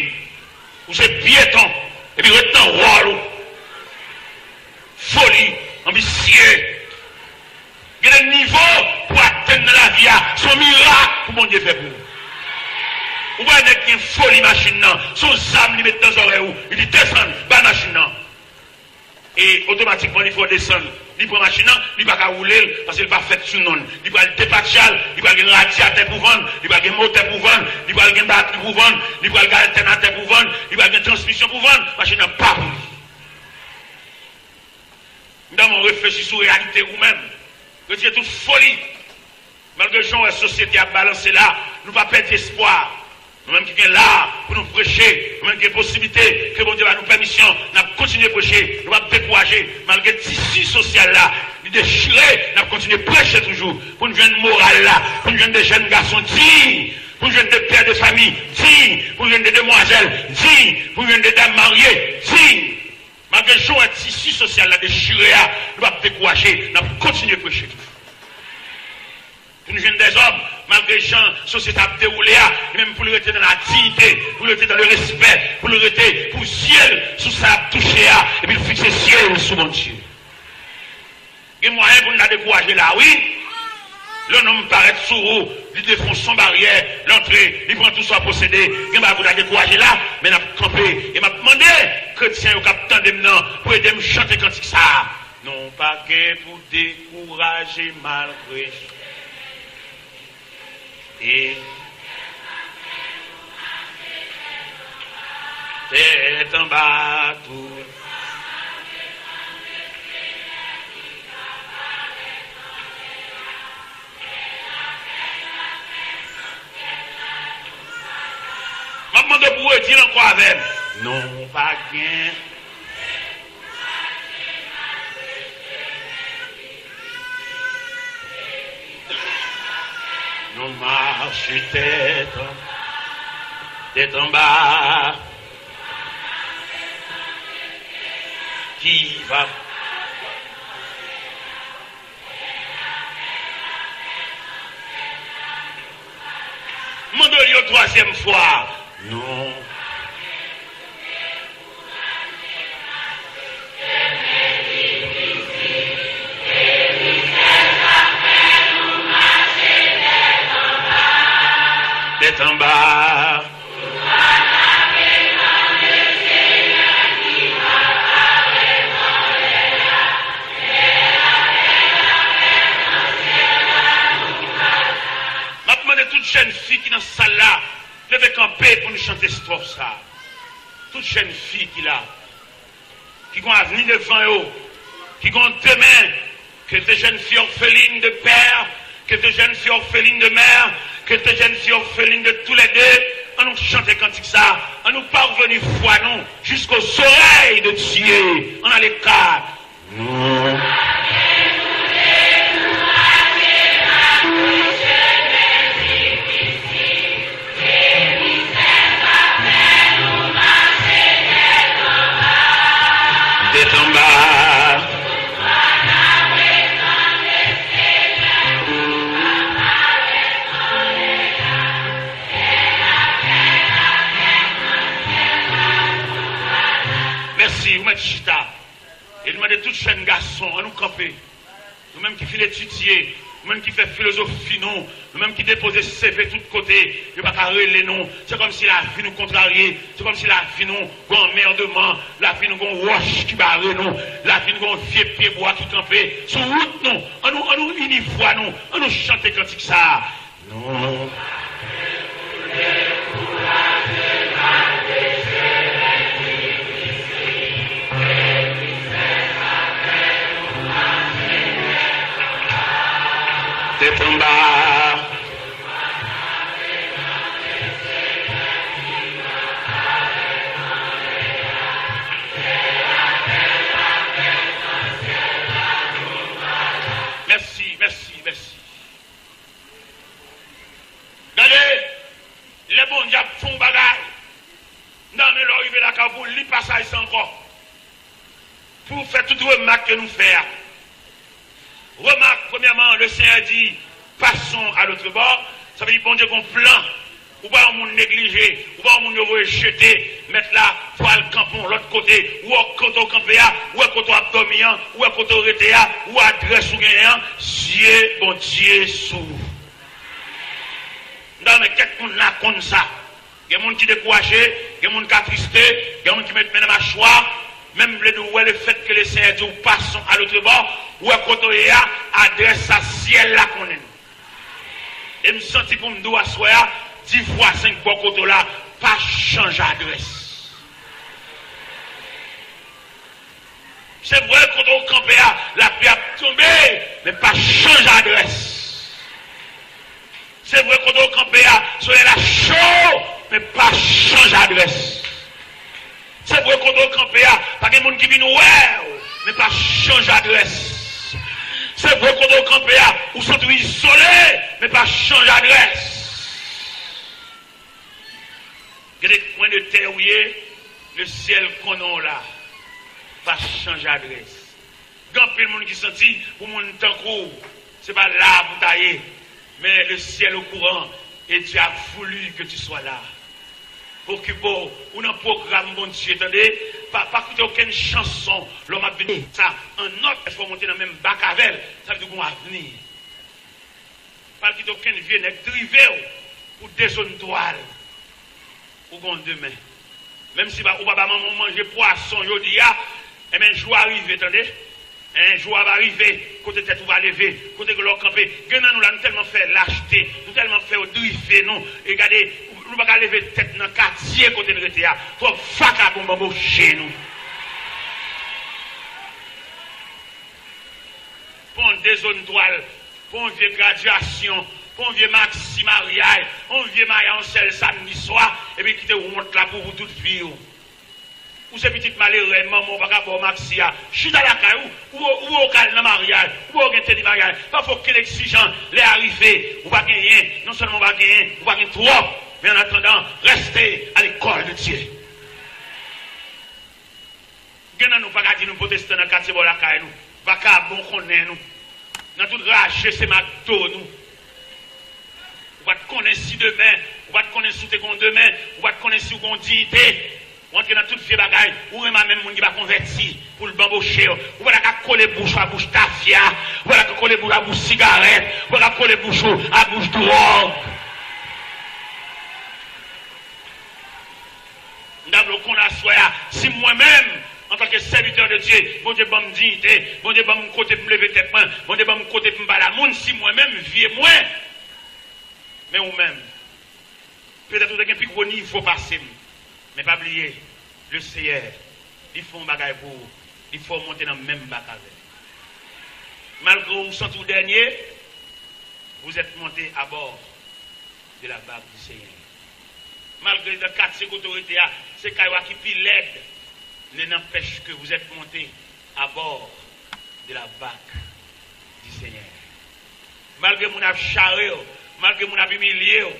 Ou se pyeton. Epi ret nan wòl ou. Foli, anbisye. Gen de nivo pou atenn nan lavi a, se yon mirak pou Bondye fè pou ou. Ou wè nèg ki gen foli machin nan, se yon zam li met nan zòrèy ou, li di, "Desann, ba l machin nan." E otomatikman li fè w desann. Li pran machin nan, li pa ka woule l, paske li pa fèt sou non l. Li pral depatcha l, li pral gen radyatè pou vann, li pral gen motè pou vann, li pral gen batri pou vann, li pral gen altènatè pou vann, li pral gen transmisyon pou vann, machin nan pa pou li. M ta renmen w reflechi sou reyalite ou menm. Retire tout foli. Malgre jan w wè sosyete ap balanse la, nou pa pèdi espwa. Nou menm ki gen la pou nou preche, nou menm ki gen posiblite ke Bondye ba nou pèmisyon, n ap kontinye preche, nou p ap dekouraje. Malgre tisi sosyal la, li dechire, n ap kontinye preche toujou pou n jwenn moral la, pou n jwenn de jèn gason diy, pou n jwenn de pè de fanmi diy, pou n jwenn de demwazèl diy, pou n jwenn de dam marye diy. Malgre jan w wè tisi sosyal la dechire a, nou p ap dekouraje, n ap kontinye preche toujou. Pou nou jwenn dèzòm, malgre jan sosyete ap dewoule a, li menm pou l rete nan ladiyite, pou l rete nan le respè, pou l rete pou zye l sou sa l ap touche a, epi l fikse zye l sou Bondye. Gen mwayen pou n ta dekouraje la, wi. Lè yon nonm parèt sou ou, li defonse yon baryè, l antre, li pran tout sa w posede, gen bagay pou ta dekouraje la, men n ap kanpe, e m ap mande kretyen yo k ap tande m nan, pou ede m chante kantik sa a. Nou pa gen pou dekouraje malgre e tèt anba tout. M ap mande w pou w redi l ankò avè m. Nou pa gen. Nou mache tèt an, tèt anba. Ki va. Mande l yon twazyèm fwa. Nou. Tèt anba. M ap mande tout jèn fi ki nan sal la, leve kanpe pou nou chante estròf sa a. Tout jèn fi ki la, ki gon avni devan yo, ki gon demen, que tes jeunes filles orphelines de père, que tes jeunes filles orphelines de mère, que tes jeunes filles orphelines de tous les deux, ann nou chante kantik sa, ann nou parveni fwa nou jusqu'aux oreilles de Dieu, ann ale ka. Nou. Tèt anba. Mèsi, ou mèt chita. E nou mande tout jèn gason, ann nou kanpe. Nou menm ki fin etidye, nou menm ki fè filozofi nou, nou menm ki depoze C V tout kote, yo pa ka rele nou. Se kòmsi lavi nou kontrarye, se kòmsi lavi nou gon anmèdman, lavi nou gon wòch ki bare nou, lavi nou gon vye pyebwa ki kanpe sou wout nou. Ann nou, ann nou ini vwa nou, ann nou chante kantik sa a. Nou. Tèt anba. Mèsi, mèsi, mèsi. Gade, lè Bondye ap fè yon bagay, m ta renmen lè w rive lakay ou pou w li pasaj sa ankò, pou w fè tout remak ke nou fè a. Remak, premyèman, le Senyè di, passons à l'autre bord. Sa vle di Bondye gon plan. Ou pa yon moun neglije, ou pa yon moun yo voye jete, mèt la, fò al kanpe yon lòt kote, ou wè kote w kanpe a, ou wè kote w ap dòmi an, ou wè kote w rete a, ou wè adrès ou genyen an, zye Bondye sou ou. M ta renmen kèk moun la konn sa. Gen moun ki dekouraje, gen moun k atriste, gen moun ki met men nan machwa, men m vle di w, ou wè lefètke Lesenyè di w, passons à l'autre bord, ou wè kote w ye a, adrès sa syèl la konnen l. E m santi pou m di w aswè a, di vwazen k bò kote w la, pa chanje adrès. Se vre, kote w kanpe a, lapli ap tonbe, men pa chanje adrès. Se vre, kote w kanpe a, solèy la cho, men pa chanje adrès. Se vre, kote w kanpe a, pa gen moun ki vin wè w, men pa chanje adrès. Se vre, kote w kanpe a, ou santi w izole, men pa chanje adrès. Gen de kwen de tè ou ye, lesyèl konnen w la. Pa chanje adrès. Gen anpil moun ki santi pou moun tankou w, se pa la pou ta ye. Mais le ciel au courant, et Dieu a voulu que tu sois là. Okipe w, ou nan pwogram Bondye, tande. Pa, pa koute okenn chanson, lòm ap vin sa, an nòt, fò w monte nan menm bak avè l, sa vle di w gon avni. Pa kite okenn vye nèg drive w pou dezonn twa l. Ou gon demen. Menm si pa, ou pa ba manman w manje pwason jodi a, enben, jou a rive, tande. En, jou a va rive, kote tèt ou va leve, kote lè w kanpe. Gen nan nou la, nou tèlman fè lachte, nou tèlman fè yo drive nou. E gade, nou pa ka leve tèt nan katye kote n rete a. Twòp vakabon banboche nou. Pran dezonn twa l. Pran yon vye gradyasyon, pran yon vye maksi maryaj, pran yon vye maryaj yon sèl samdi swa, epi kite wont la pou, pou tout vi w. Ou se pitit malere, manman w pa ka ba w maksi a. Chita lakay ou, ou, ou, ou ka al nan maryaj, ou gen teni maryaj. Pa fè okenn egzijan, lè a rive, ou pa genyen, non sèlman ou pa genyen, ou pa gen twòp, men an atandan, reste à l'école de Dieu. Gen nan nou pa ka di nou pwotestan nan katye bò lakay nou. Vakabon konnen nou. Nan tout raje se mak do nou. Ou pa t konnen si demen, ou pa t konnen si w te gon demen, ou pa t konnen si w gon diyite. Ou antre nan tout vye bagay, ou renmen menm moun ki pa konvèti pou l banboche w. Ou pa ta ka kole bouch ou a bouch tafya, ou pa ta ka kole bouch ou a bouch sigarèt, ou pa ta ka kole bouch ou a bouch dwòg. M ta vle w konn aswè a, si mwen menm, antanke sèvitè de Dye, Bondye ban m diyite, Bondye ban m kote pou m leve tèt mwen, Bondye ban m kote pou m pale a moun, si mwen menm, vye mwen, men ou menm, petèt ou te gen pi gwo nivo pase m, men pa bliye, Leseyè, li fè yon bagay pou ou, li fè w monte nan menm bak avè l. Malgre ou santi w dènye, vous êtes monté à bord de la barque du Seigneur. Malgre nan katye kote w rete a, se kay ou a ki pi lèd, mais n'empêche que vous êtes monté à bord de la barque du Seigneur. Malgre moun ap chare w, malgre moun ap imilye w,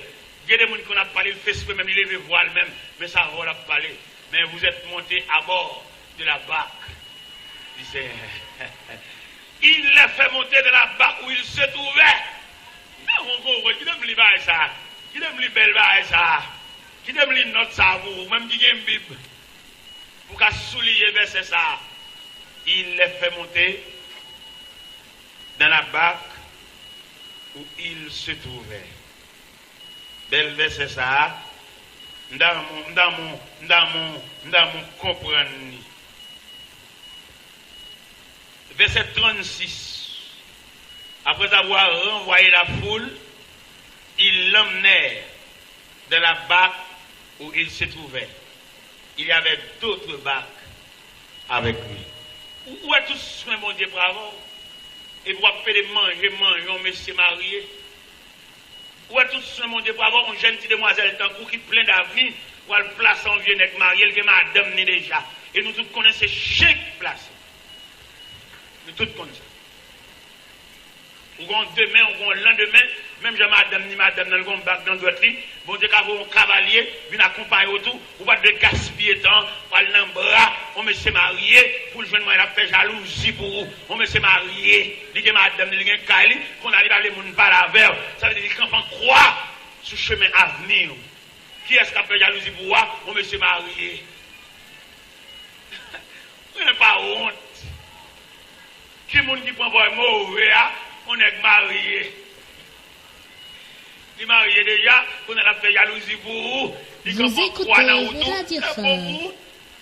gen de moun ki konn ap pale, l fè espre menm, li leve vwa l menm, men sa vwa l ap pale. Mais vous êtes monté à bord de la barque du Seigneur. Il les fait monter dans la barque où ils se trouvaient. Nan yon konvòy, kite m li bagay sa. Kite m li bèl bagay sa. Kite m li nòt sa pou ou, menm ki gen Bib. Pou ka souliye vèsè sa. Il les fait monter dans la barque où ils se trouvaient. Bèl vèsè sa a, m ta renmen, m ta renmen, m ta renmen, m ta renmen konprann li. Verset trente-six. Après avoir renvoyé la foule, ils l'emmenèrent dans la barque où il se trouvait. Il y avait d'autres barques avec lui. Ou, ou wè tout swen Bondye pran avè w, epi w ap pede manje, manje yon mesye marye. Ou wè tout swen Bondye pran avè w, yon jèn ti demwazèl tankou w ki plen davni, w al plase yon vye nèg marye, l gen madanm ni deja. E nou tout konnen se chen k plase. Nou tout konn sa. Ou gen yon demen, ou gen yon landemen, menm jan madanm ni madanm nan, l gen yon bag nan dwèt li, Bondye ka voye yon kavalye vin akonpaye w tou, ou pa t dwe gaspiye tan, w al nan bra yon mesye marye pou l jwenn mwayen l ap fè jalouzi pou ou. Yon mesye marye, li gen madanm ni, li gen kay li, kounye a li pa vle moun pale avè w. Sa vle di li kanpe an kwa sou chemen avni w. Kiyès k ap fè jalouzi pou ou a? Yon mesye marye. Mwen pa wont. Ki moun ki pran vòy move a? Yon nèg marye. Li marye deja, kounye a l ap fè jalouzi pou ou. Li kanpe an kwa nan wout ou. Se bon pou ou.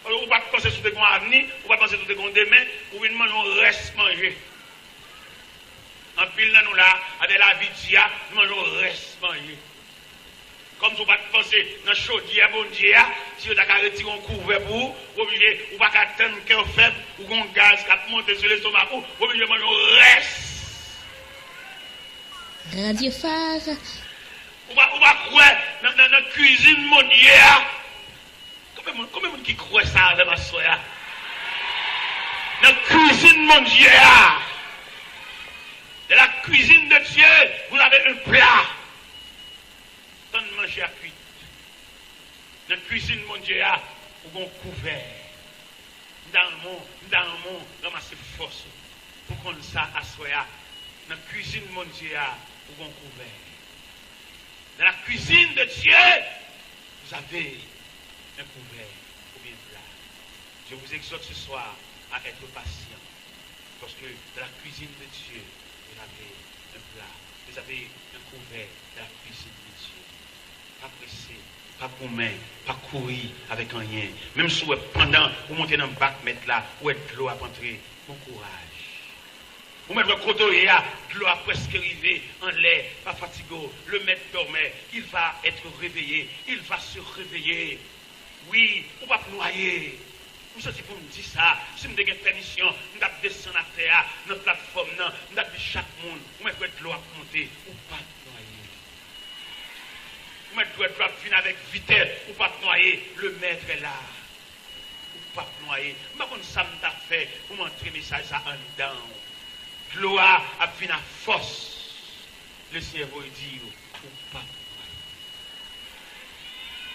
Ou pa t panse si w te gen yon avni, ou pa t panse si w te gen yon demen, ou vin manje yon rès manje. Anpil nan nou la, avè lavi di a, nou manje yon rès manje. Kòmsi w pa t panse nan chodyè Bondye a, si yo ta ka retire yon kouvè pou ou, w oblije, ou pa ka tann kè w fèb, ou gen yon gaz k ap monte sou lestomak ou, w oblije manje yon rès. Radyo Faz. Ou pa, ou pa kwè nan, nan, nan kwizin Bondye a? Konbyen moun, konbyen moun ki kwè sa avè m aswè a? Nan kwizin Bondye a. Dans la cuisine de Dieu, vous avez un plat. Tann manje a kwit. Nan kwizin Bondye a, ou gen yon kouvè. M ta renmen w, m ta renmen w ranmase fòs ou pou konn sa aswè a. Nan kwizin Bondye a, Ou gon kouvè. Dans la cuisine de Dieu, vous avez un couvert ou bien un plat. Je vous exhorte ce soir à être patient. Parce que dans la cuisine de Dieu, vous avez un plat. Vous avez un couvert dans la cuisine de Dieu. Pa prese, pa goumen, pa kouri avèk anyen. Menm si w wè pandan ou monte nan bak mèt la, ou wè dlo ap antre, bon kouraj. Ou mèt wè kote w ye a, dlo a prèske rive anlè, pa fatige w. Le maître dormait, il va être réveillé, il va se réveiller. Wi, ou p ap nwaye. M soti pou m di sa, si m te gen pèmisyon, m t ap desann atè a, nan platfòm nan, m t ap di chak moun, ou mèt wè dlo ap monte, ou p ap nwaye. Ou mèt wè dlo ap vin avèk vitès, ou p ap nwaye, le maître est là. Ou p ap nwaye. M pa konn sa m t ap fè pou m antre mesaj sa anndan w. Dlo a ap vin ak fòs. Le Senyè voye di w, ou p ap nwaye.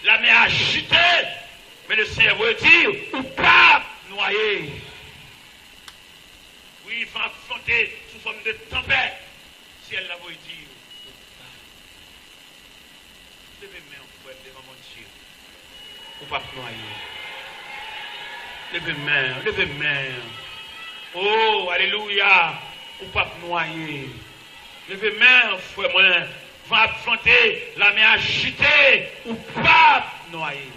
La mer agitée, mais le Senyè voye di w, ou p ap nwaye. Wi, van ap vante sou fòm de tanpèt. Syèl la voye di w, ou p ap nwaye. Leve men w, frè m, devan Bondye. Ou p ap nwaye. Leve men w, leve men w. Oh, alelouya. Ou p ap nwaye. Leve men w, frè mwen. Van ap vante, la mer agitée. Ou p ap nwaye.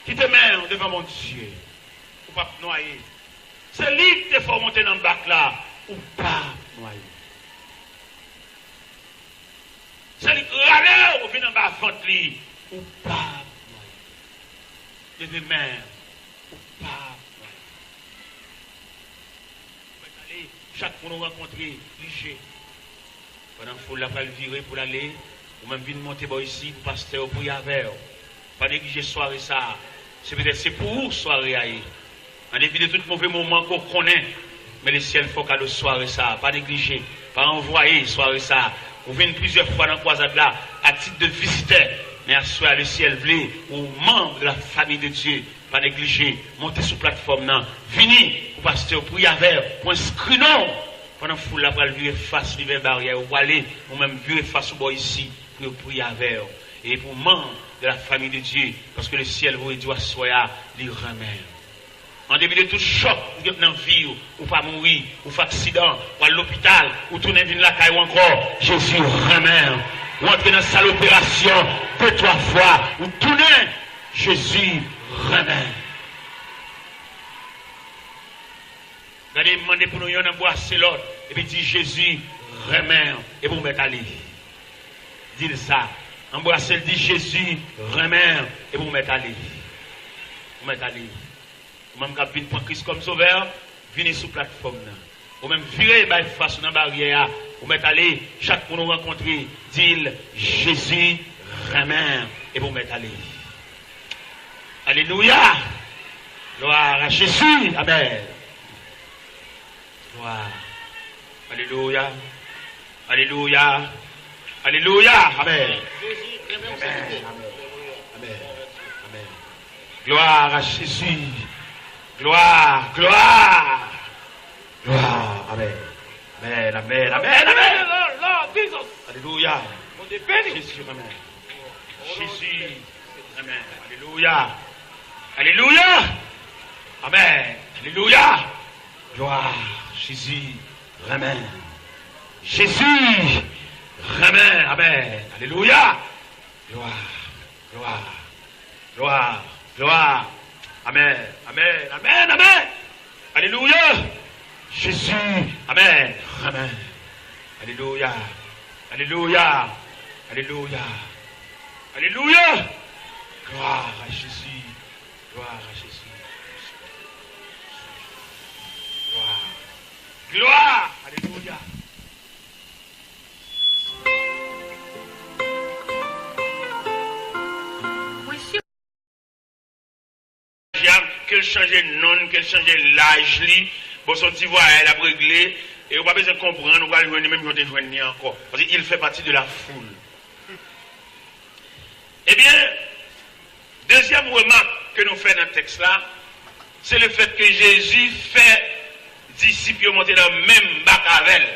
Kite men w devan Bondye. Ou p ap nwaye. Se li ki te fè w monte nan bak la. Ou p ap nwaye. Se li k rale w vin anba vant li, ou p ap nwaye. Leve men w, ou p ap nwaye. Ou mèt ale, chak moun ou rankontre, dirije. Pandan foul la pral vire pou l ale, ou menm vin monte bò isi pou pastè yo priye avè w. Pa neglije sware sa a. Se petèt se pou ou sware a ye. An depi de tout move moman ke w konnen, men Lesyèl fè w kado sware sa a. Pa neglije, pa anvwaye sware sa a. Ou vin plizyè fwa nan kwazad la atik de vizitè, men aswè a Lesyèl vle ou manm de la famille de Dieu. Pa neglije, monte sou platfòm nan. Vini pou pastè yo priye avè w, pou enskri non w. Pandan foul la pral vire fas li vè baryè yo prale, ou menm vire fas ou bò isi pou yo priye avè w. E pou manm de la famille de Dieu, paske Lesyèl voye di w aswè a, li renmen w. An depi de tout chòk ou gen nan vi w, ou pa mouri, ou fè aksidan, ou al lopital, ou tounen vin lakay ou ankò, Jezi renmen w. Ou antre nan sal operasyon de twa fwa, ou tounen, Jezi renmen w. Gade, m mande pou nou yonn anbrase lòt, epi di, Jezi renmen w, epi ou mèt ale. Di l sa. Anbrase l, di, Jezi renmen w, epi ou mèt ale. Ou mèt ale. Ou menm k ap vin pran Kris kòm sovè, vini sou platfòm nan. Ou menm vire bay fas ou nan baryè a, ou mèt ale, chak moun ou rankontre, di l, Jezi renmen w, epi ou mèt ale. Alelouya! Gloire à Jésus! Amèn! Gloire! Alelouya! Alelouya! Alelouya! Amèn! Amèn! Amèn! Amèn! Amèn! Gloire à Jésus! Gloire! Gloire! Gloire! Amèn! Amèn! Amèn! Amèn! Amèn! Alelouya! Jezi renmen. Jezi renmen. Alelouya. Alelouya. Amèn. Alelouya. Glwa. Jezi renmen. Jezi renmen. Amèn. Alelouya. Glwa. Glwa. Glwa. Glwa. Amèn. Amèn. Amèn. Amèn. Alelouya. Jezi. Amèn. Amèn. Alelouya. Alelouya. Alelouya. Alelouya. Glwa a Jezi. Glwa a Jezi. Glwa. Glwa. Alelouya. Ke l chanje non l, ke l chanje laj li. Bon, se yon ti vwayaj l ap regle, e ou pa bezwen konprann, ou pral jwenn li menm jan w te jwenn li ankò. Paske il fait partie de la foule. Ebyen, dezyèm remak ke nou fè nan tèks la, se le fèt ke Jezi fè disip yo monte nan menm bak avè l.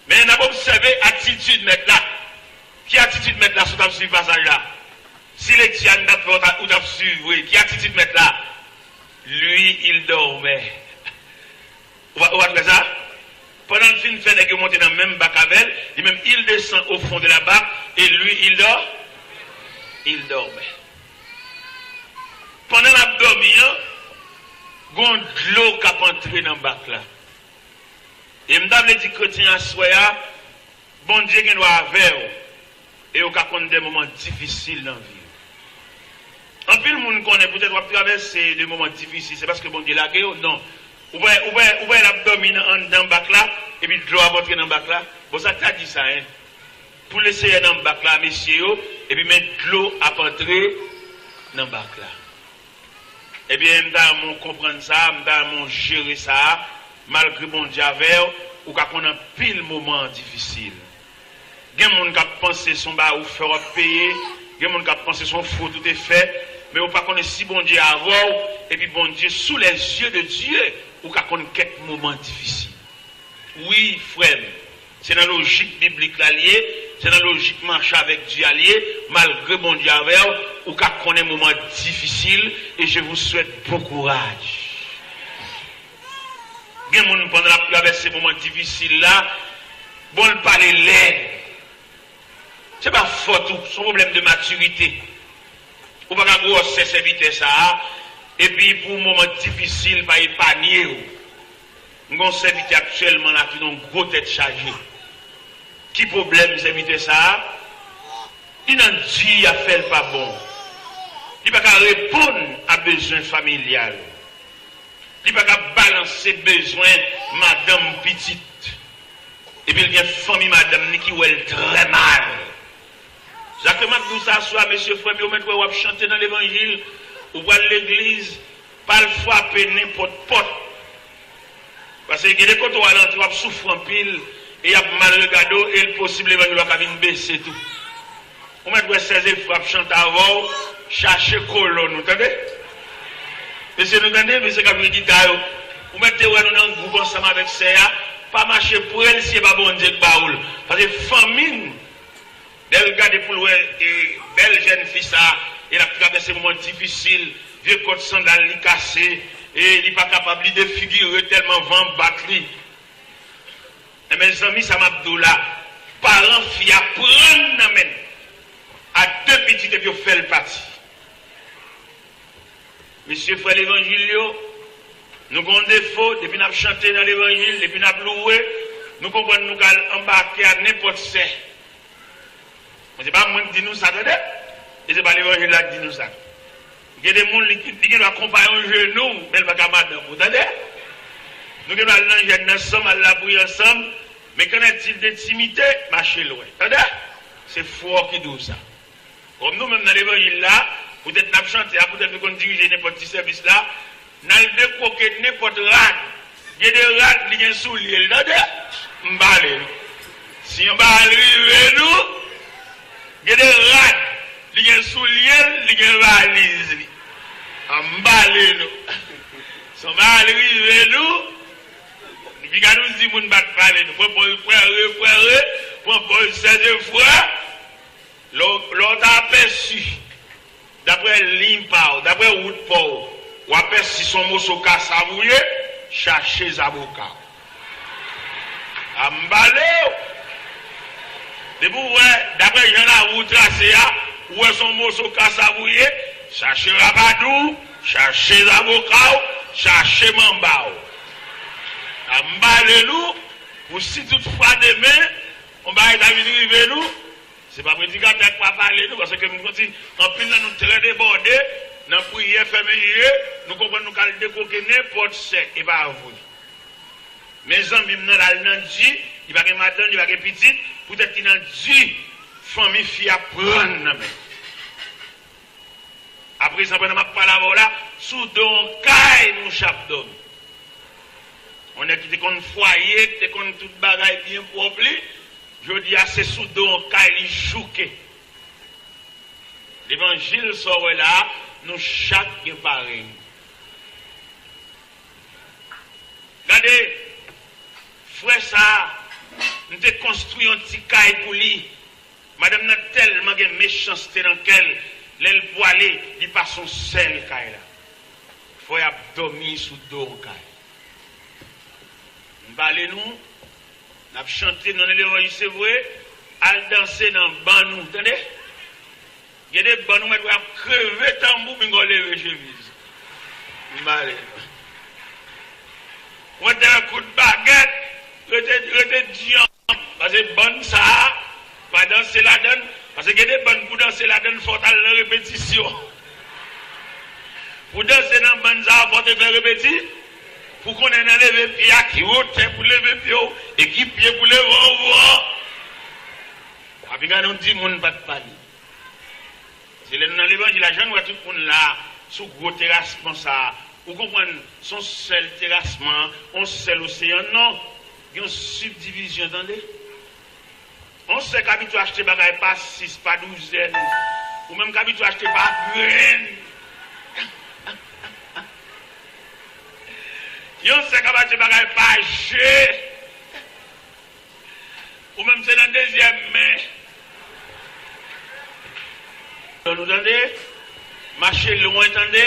Men N ap obsève atitid mèt la. Ki atitid mèt la si w t ap swiv pasaj la? Si lekti a n t ap fè, ou t ap, ou t ap swiv vre, ki atitid mèt la? Lui, il dormait. Ou pa, ou pa t wè sa? Pandan l fin fè nèg yo monte nan menm bak avè l, li menm, il descend au fond de la barque, et lui, il dort, il dormait. Pandan l ap dòmi an, gon dlo k ap antre nan bak la. E m ta vle di kretyen aswè a, Bondye gen dwa avè w, e ou ka konn de moman difisil nan vi w. Anpil moun konnen poutèt w ap travèse de moman difisil, se paske Bondye lage w? Non. Ou wè, ou wè, ou wè l ap dòmi nan, anndan bak la, epi dlo ap antre nan bak la? Bon, sa k ta di sa, en? Pou Leseyè nan bak la, mesye yo, epi men dlo ap antre nan bak la. Ebyen, m ta renmen w konprann sa, m ta renmen w jere sa, malgre Bondye avè w, ou ka konn anpil moman difisil. Gen moun k ap panse se yon bagay ou fè w ap peye, gen moun k ap panse se yon fot ou te fè, men ou pa konnen si Bondye avè w, epi Bondye, sous les yeux de Dieu, ou ka konn kèk moman difisil. Wi, frè m, se nan lojik biblik la l ye, se nan lojik mache avèk Dye a l ye, malgre Bondye avè w, ou ka konnen moman difisil, et je vous souhaite bon courage. Gen moun pandan l ap travèse moman difisil la, bon, l pale lèd. Se pa fòt ou, se yon pwoblèm de matirite. Ou pa ka gwosè sèvitè sa a, epi pou moman difisil pa epanye w. M gen yon sèvitè aktyèlman la ki nan yon gwo tèt chaje. Ki pwoblèm sèvitè sa a? Li nan di, afè l pa bon. Li pa ka reponn a bezwen familyal. Li pa ka balanse bezwen madanm, pitit. Epi l gen fanmi madanm ni ki wè l trè mal. Sa ke m ap di w sa aswè a, mesye, frè m yo, mèt wè w ap chante nan levanjil, ou pral legliz, pa al frape nenpòt pòt. Paske gen de kote w al antre, w ap soufri anpil, e y ap mal regade w, e l posib levanjil ou ka vin bese tou. Ou mèt wè sèz e frè ap chante avè w, chache kolòn ou, tande? Mesye, nou tande, mesye k ap jwe gita yo. Ou mèt te wè nou nan gwoup ansanm avèk sè a, pa mache pre l si se pa Bondye k ba ou l. Paske fanmi n, lè l gade pou l wè, e, bèl jèn fi sa, e l ap travèse moman difisil, vye kòd sandal li kase, e li pa kapab, li defigire tèlman van ap bat li. Enben, zanmi, sa m ap di w la, paran fi a pran nan men l a de pitit epi yo fè l pati. Mesye, frè levanjil yo, nou gen yon defo, depi n ap chante nan levanjil, depi n ap louwe, nou konprann nou ka al anbake a nenpòt sè. Men se pa mwen k di nou sa, tande? E se pa levanjil la k di nou sa. Gen de moun, li, li gen dwa konpayon jenou, men l pa ka madanm ou, tande? Nou gen dwa al nan jèn ansanm, al lapriyè ansanm, men qu'en est-il d'intimité, mache lwen, tande? Se fwa ki di w sa. Kòm nou menm nan levanjil la, poutèt n ap chante a, poutèt nou konn dirije nenpòt ti sèvis la, n al dekwoke nenpòt rad. Gen de rad, li gen soulye l, tande? M pale nou. Si yon bagay rive nou, gen de rad, li gen soulye l, li gen valiz li. A, m pale nou. Si yon bagay rive nou, piga nou di moun pa t pale nou. Pran pòz frè, frè, pran pòz sè, frè. Lè w, lè w ta apèsi, daprè liy pa w, daprè wout pa w, w apèsi se yon moso kasav ou ye, chache zaboka w. A, m pale w. Depi w wè, daprè jan lari w trase a, ou wè se yon moso kasav ou ye, chache rapadou w, chache zaboka w, chache manba w. A, m pale nou, pou si toutfwa demen, yon bagay ta vin rive nou, se pa predikatè k pa pale nou, paske m santi anpil nan nou trè debòde nan priyè, fèmen je, nou konprann nou ka al dekwoke nenpòt sè, e pa vre. Men zanmi m nan l al nan di, li pa gen madanm, li pa gen pitit, poutèt li nan di, fanmi fi a pran nan men. Aprezan, pandan m ap pale avè w la, sou do yon kay mouche ap dòmi. Yon nèg ki te konn fwaye, ki te konn tout bagay byen pwòp li, jodi a se sou do yon kay li jouke. Levanjil sa w wè la a, nou chak gen parèy nou. Gade, frè sa a, M te konstwi yon ti kay pou li. Madanm nan tèlman gen mechanste nan kè l, lè l pwale, li pase yon sèl kay la. Fò y ap dòmi sou do yon kay. M pale nou, n ap chante, nou nan levanjil, se vre, al danse nan bann nou, tande? Gen de bann ou mèt wè ap kreve tanbou, pinga w leve chemiz. M pale. Ou mèt wè kout bagèt, rete, rete dyanm. Paske bann sa a, pa danse ladann. Paske gen de bann pou danse ladann, fò w t al nan repetisyon. Pou danse nan bann sa a, fò w te fè repeti. Pou konnen nan leve pye a, ki wotè pou leve pye w, e ki pye pou leve anvan. Papi, gade yon timoun pa t pale. Se lè nou nan levanjil la, jan nou wè tout moun la, sou gwo terasman sa a. Ou konprann, se yon sèl terasman, yon sèl oseyan, non. Gen yon sibdivizyon, tande. Yon sè k abitye achte bagay pa sis, pa douzèn. Ou menm k abitye achte pa grenn. Yon sè k ap achte bagay pa je. Ou menm se nan dezyèm men. Nou tande? Mache lwen tande,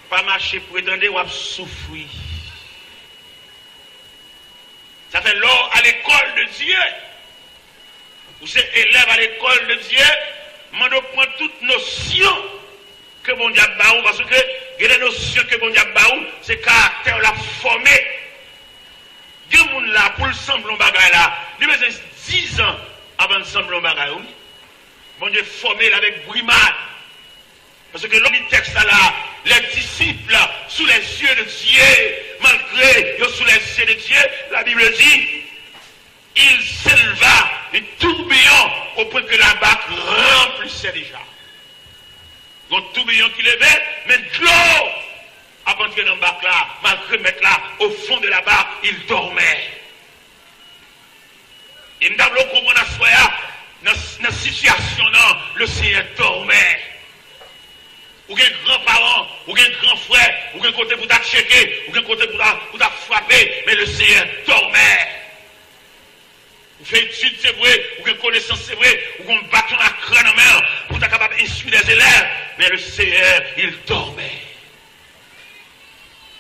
pa mache pre tande, w ap soufri. Sa fè lè w a lekòl de Dye, ou se elèv a lekòl de Dye, mande w pran tout nosyon ke Bondye ap ba ou, paske gen de nosyon ke Bondye ap ba ou, se karaktè w l ap fòme. Gen moun la, pou l sanble yon bagay la, li bezwen dizan avan l sanble yon bagay, wi. Bondye fòme l avèk brimad. Paske lè w li tèks la, la, les disciples sous les yeux de Dieu, malgré yo sous les yeux de Dieu, la Bible dit, il s'éleva un tourbillon au point que la barque remplissait déjà. Yon toubiyon ki leve, men dlo ap antre nan bak la, malgre mèt la, au fond de la barque, il dormait. E m ta vle w konprann aswè a, nan, nan sitiyasyon nan, le Seigneur dormait. Ou gen gran paran, ou gen gran frè, ou gen kote pou ta tcheke, ou gen kote pou ta, pou ta frape, men le Seigneur dormait. Ou fè etid, se vre, ou gen konesans, se vre, ou gen yon baton lakra nan men w pou w ta kapab enstwi dè zelèv, men le Seigneur, il dormait.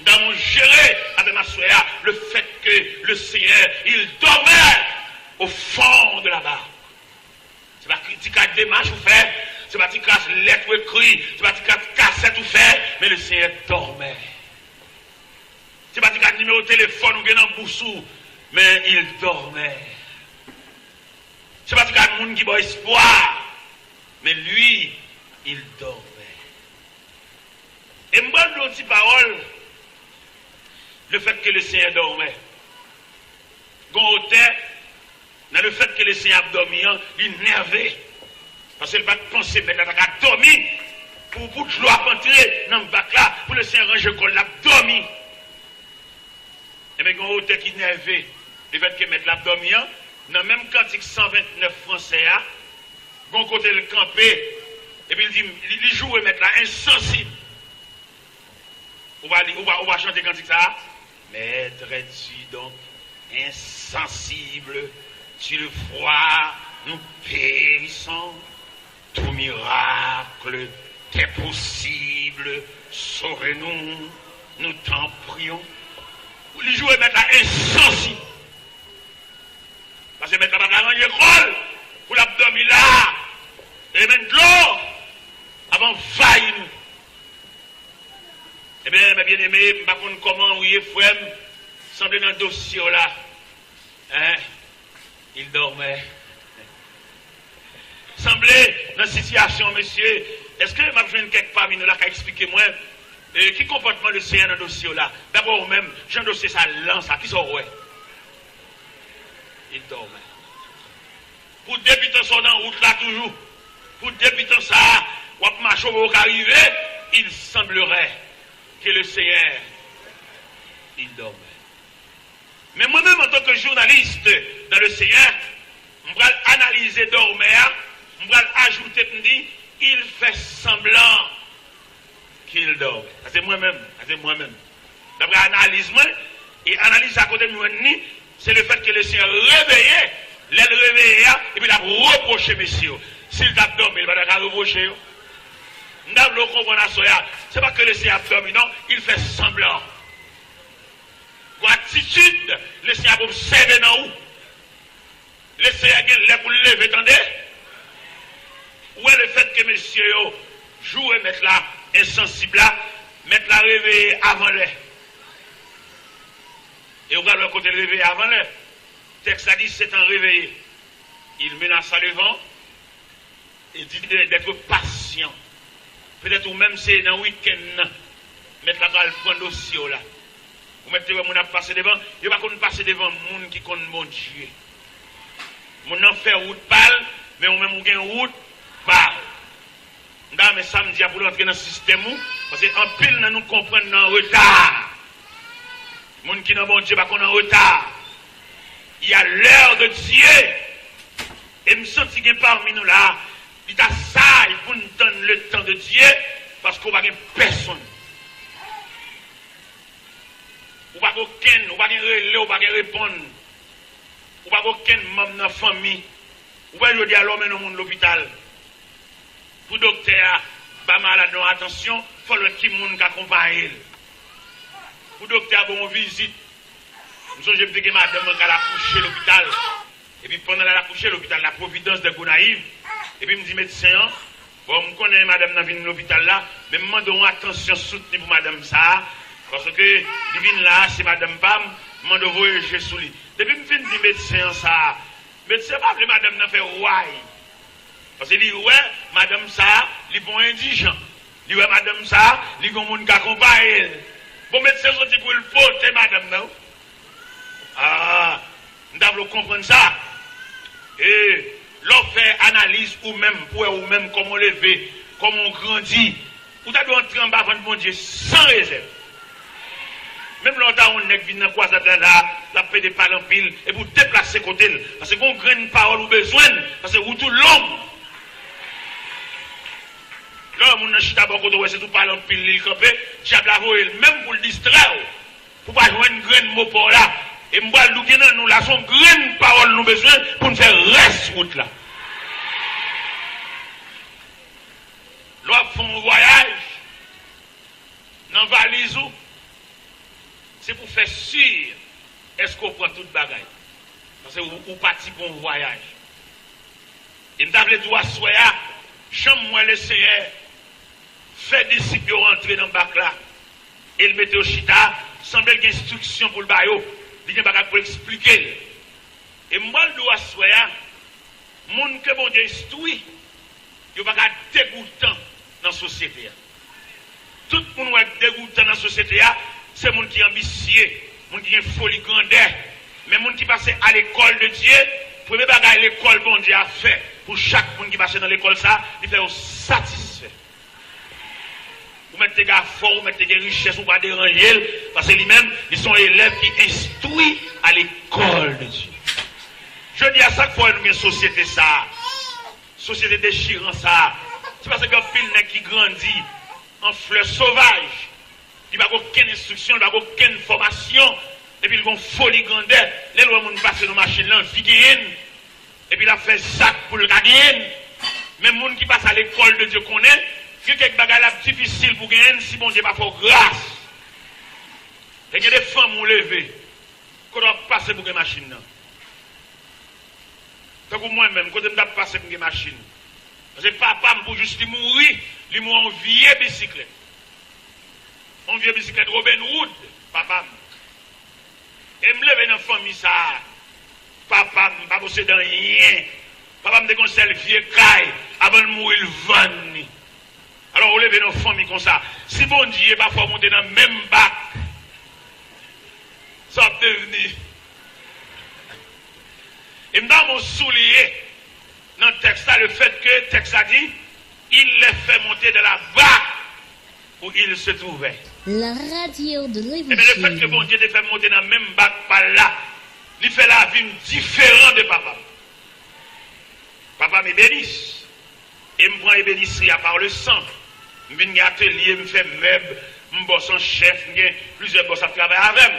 M ta vle w jere avè m aswè a, le fait que le Seigneur, il dormait au fond de la barque. Se pa ti kras demach ou fè, se pa ti kras lèt ou ekri, se pa ti kras kasèt ou fè, men le Seigneur dormait. Se pa ti kras nimewo telefòn ou gen nan bous ou, men il dormait. Se pa ti kras moun ki ba w espwa, men lui, il dormait. E m pral di w yon ti pawòl, le fait que le Seigneur dormait. Gon otè, nan le fait que le Seigneur ap dòmi an, li nève. Paske l pa t panse mèt la ta ka dòmi pou, pou dlo ap antre nan bak la, pou le Seigneur ranje kò l, l ap dòmi. Ebyen, gen yon otè ki nève, le fait que mèt la ap dòmi an, nan menm kantik san vennèf fransè a, gen yon kote l kanpe, epi l di, li, li joure mèt la, ensansib. Ou pa li, ou pa, ou pa chante kantik sa a? Maître, es-tu donc insensible? Tu le vois, nous périssons. Tout miracle t'est possible. Sauve-nous, nous t'en prions. Li joure mèt la ensansib. Paske mèt la pa ka ranje kò l pou l ap dòmi la. E men dlo ap anvayi nou. Ebyen, mè byeneme, m pa konn kòman ou ye, frè m, sanble nan dosye w la. Hein? Il dormait. Sanble nan sitiyasyon, mesye, èske m ap jwenn kèk pami nou la ka eksplike mwen, e, ki konpòtman le Seyè nan dosye w la? Dabò ou menm, jan dosye sa lan sa, kisa w wè? Il dormait. Pou debitan sa w nan wout la toujou. Pou debitan sa a, w ap mache w ka rive, il semblerait que le Seigneur, il dormait. Men mwen menm, antanke jounalis dans le Seigneur, m pral analize dòmè a, m pral ajoute, m di, il fait semblant qu'il dormait. Sa se mwen menm, sa se mwen menm. Daprè analiz mwen, e analiz sa kote m jwenn li, Se lefètke Lesenyè reveye, lè l reveye a, epi l ap repwoche mesye yo. Si l t ap dòmi, li pa ta ka repwoche yo. M ta vle w konprann aswè a, se pa ke Lesenyè ap dòmi, non, il fait semblant. Gon atitid Lesenyè ap obsève nan ou. Lesenyè gen lè pou l leve, tande. Ou wè lefètke mesye yo joure mèt la, ensansib la, mèt la reveye avan lè. E ou pral wè kote l reveye avan lè. Tèks la di, Satan réveillé. Il menaça le vent et dit d'être patient. Petèt ou menm se nan wikenn nan. Mèt la pral pran dosye w la. Ou mèt te wè moun ap pase devan. Yo pa konn pase devan moun ki konn Bondye. Moun nan fè wout pa l, men ou menm ou gen wout pa w. M ta renmen samdi a pou l rantre nan sistèm ou, paske anpil nan nou konprann nan reta. Moun ki nan Bondye pa konn an reta. Il y a l'heure de Dieu. E m santi gen pami nou la, li ta saj pou n tann le temps de Dieu, paske w pa gen pèsonn. Ou pa gen okenn, ou pa gen rele, ou pa gen reponn. Ou pa gen okenn manm nan fanmi. Ou wè jodi a lè w mennen yon moun lopital. Pou doktè a ba malad lan atansyon, fò l wè ki moun k akonpaye l. Pou doktè a ba w yon vizit. M sonje m te gen madanm mwen k al akouche lopital. Epi pandan l al akouche lopital La Providence de Gonayiv, epi m di medsen an, bon, m konnen madanm nan vin lopital la, men m mande yon atansyon soutni pou madanm sa a, paske li vin la a, se madanm pa m, m mande w voye je sou li. Depi m fin di medsen an sa a, medsen an pa vle madanm nan fè way. Paske li wè madanm sa a, li pa yon endijan. Li wè madanm sa a, li gen yon moun k akonpaye l. Bon, medsen soti pou l pote madanm nan. Ah, m ta vle w konprann sa. E lè w fè analiz ou menm, pou wè ou menm kòman w leve, kòman w grandi, ou ta dwe antre anba vant Bondye san rezèv. Menm lè w ta wè yon nèg vin nan kwazad la, la, l ap pede pale anpil, epi w deplase kote l. Paske gon grenn pawòl ou bezwen l, paske wout ou long. Lè w wè moun nan chita bò kote w, wè se tou pale anpil li l kanpe, dyab la voye l menm pou l distrè w, pou w pa jwenn grenn mo pa w la. E m pral di w, gen nan nou la, se yon grenn pawòl nou bezwen pou n fè rès wout la. Lè w ap fè yon vwayaj, nan valiz ou, se pou fè si èske w pran tout bagay. Paske ou, ou pati pou yon vwayaj. E m ta vle di w aswè a, jan m wè Lesenyè fè disip yo rantre nan bak la, e l mete yo chita, sanble l gen enstriksyon pou l ba yo, li gen bagay pou l eksplike l. E m pral di w aswè a, moun ke Bondye enstwi, yo pa ka degoutan nan sosyete a. Tout moun wè k degoutan nan sosyete a, se moun ki anbisye, moun ki gen foli grandè. Men moun ki pase à l'école de Dieu, premye bagay lekòl Bondye a fè pou chak moun ki pase nan lekòl sa, li fè yo satisfè. Ou mèt te gen afè w, ou mèt te gen richès, ou pa deranje l, paske li menm, li se yon elèv ki enstwi à l'école de Dieu. Jodi a, sa k fè nou gen sosyete sa a, sosyete dechiran sa a, se paske gen anpil nèg ki grandi an flè sovaj, li pa gen okenn enstriksyon, li pa gen okenn fòmasyon, epi l gen yon foli grandè, lè l wè moun pase nan machin, l anvi genyen l. Epi l ap fè zak pou l ka genyen l. Men moun ki pase à l'école de Dieu konnen, gen kèk bagay l ap difisil pou genyen l si Bondye pa fè w gras. E gen de fanmi w leve, kote w ap pase pou gen machin nan. Tankou mwen menm, kote m t ap pase pou gen machin. Paske papa m, pou jis li mouri, li mouri yon vye bisiklèt. Yon vye bisiklèt Robin Hood, papa m. E m leve nan fanmi sa a. Papa m pa posede anyen. Papa m te gen yon sèl vye kay. Avan l mouri, l vann li. Alò, ou leve nan yon fanmi konsa. Si Bondye pa fè w monte nan menm bak, sa w ap devni? E m ta renmen w souliye nan tèks la, lefètke tèks la di, il les fait monter dans la barque où ils se trouvaient. La radio de Ebyen, lefètke l'évangile. Bondye te fè m monte nan menm bak pa l la, li fè lavi m diferan de papa m. Papa m ebenis, e m pran ebenisri a par le sang. M vin gen atelye, m fè mèb, m bòs an chèf, m gen plizyè bòs ap travay avè m.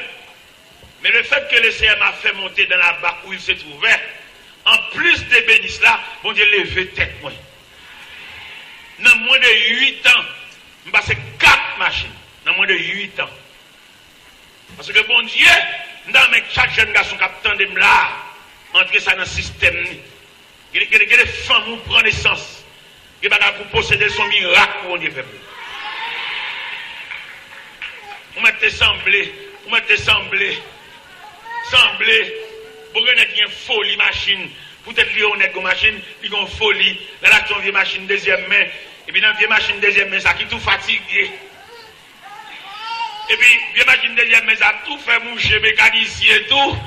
Mais le fait que le Seigneur m'a fait monter dans la barque où il se trouvait, en plus de béni cela, Bondye leve tèt mwen. Nan mwen de uit an, m pase kat machin. Nan mwen de uit an. Paske Bondye, m ta renmen chak jèn gason k ap tande m la, antre sa nan sistèm li. Gen de, gen de, gen de fanm ou pran nesans. Gen bagay pou posede, se yon mirak pou Bondye fè pou ou. Ou mèt te sanble, ou mèt te sanble, sanble. Bon, gen nèg ki gen foli machin. Poutèt li yon nèg gon machin, li gon foli. L al achte yon vye machin dezyèm men. Epi nan vye machin dezyèm men sa ki tou fatige. Epi, vye machin dezyèm men sa ap tou fè mouche mekanisyen tou.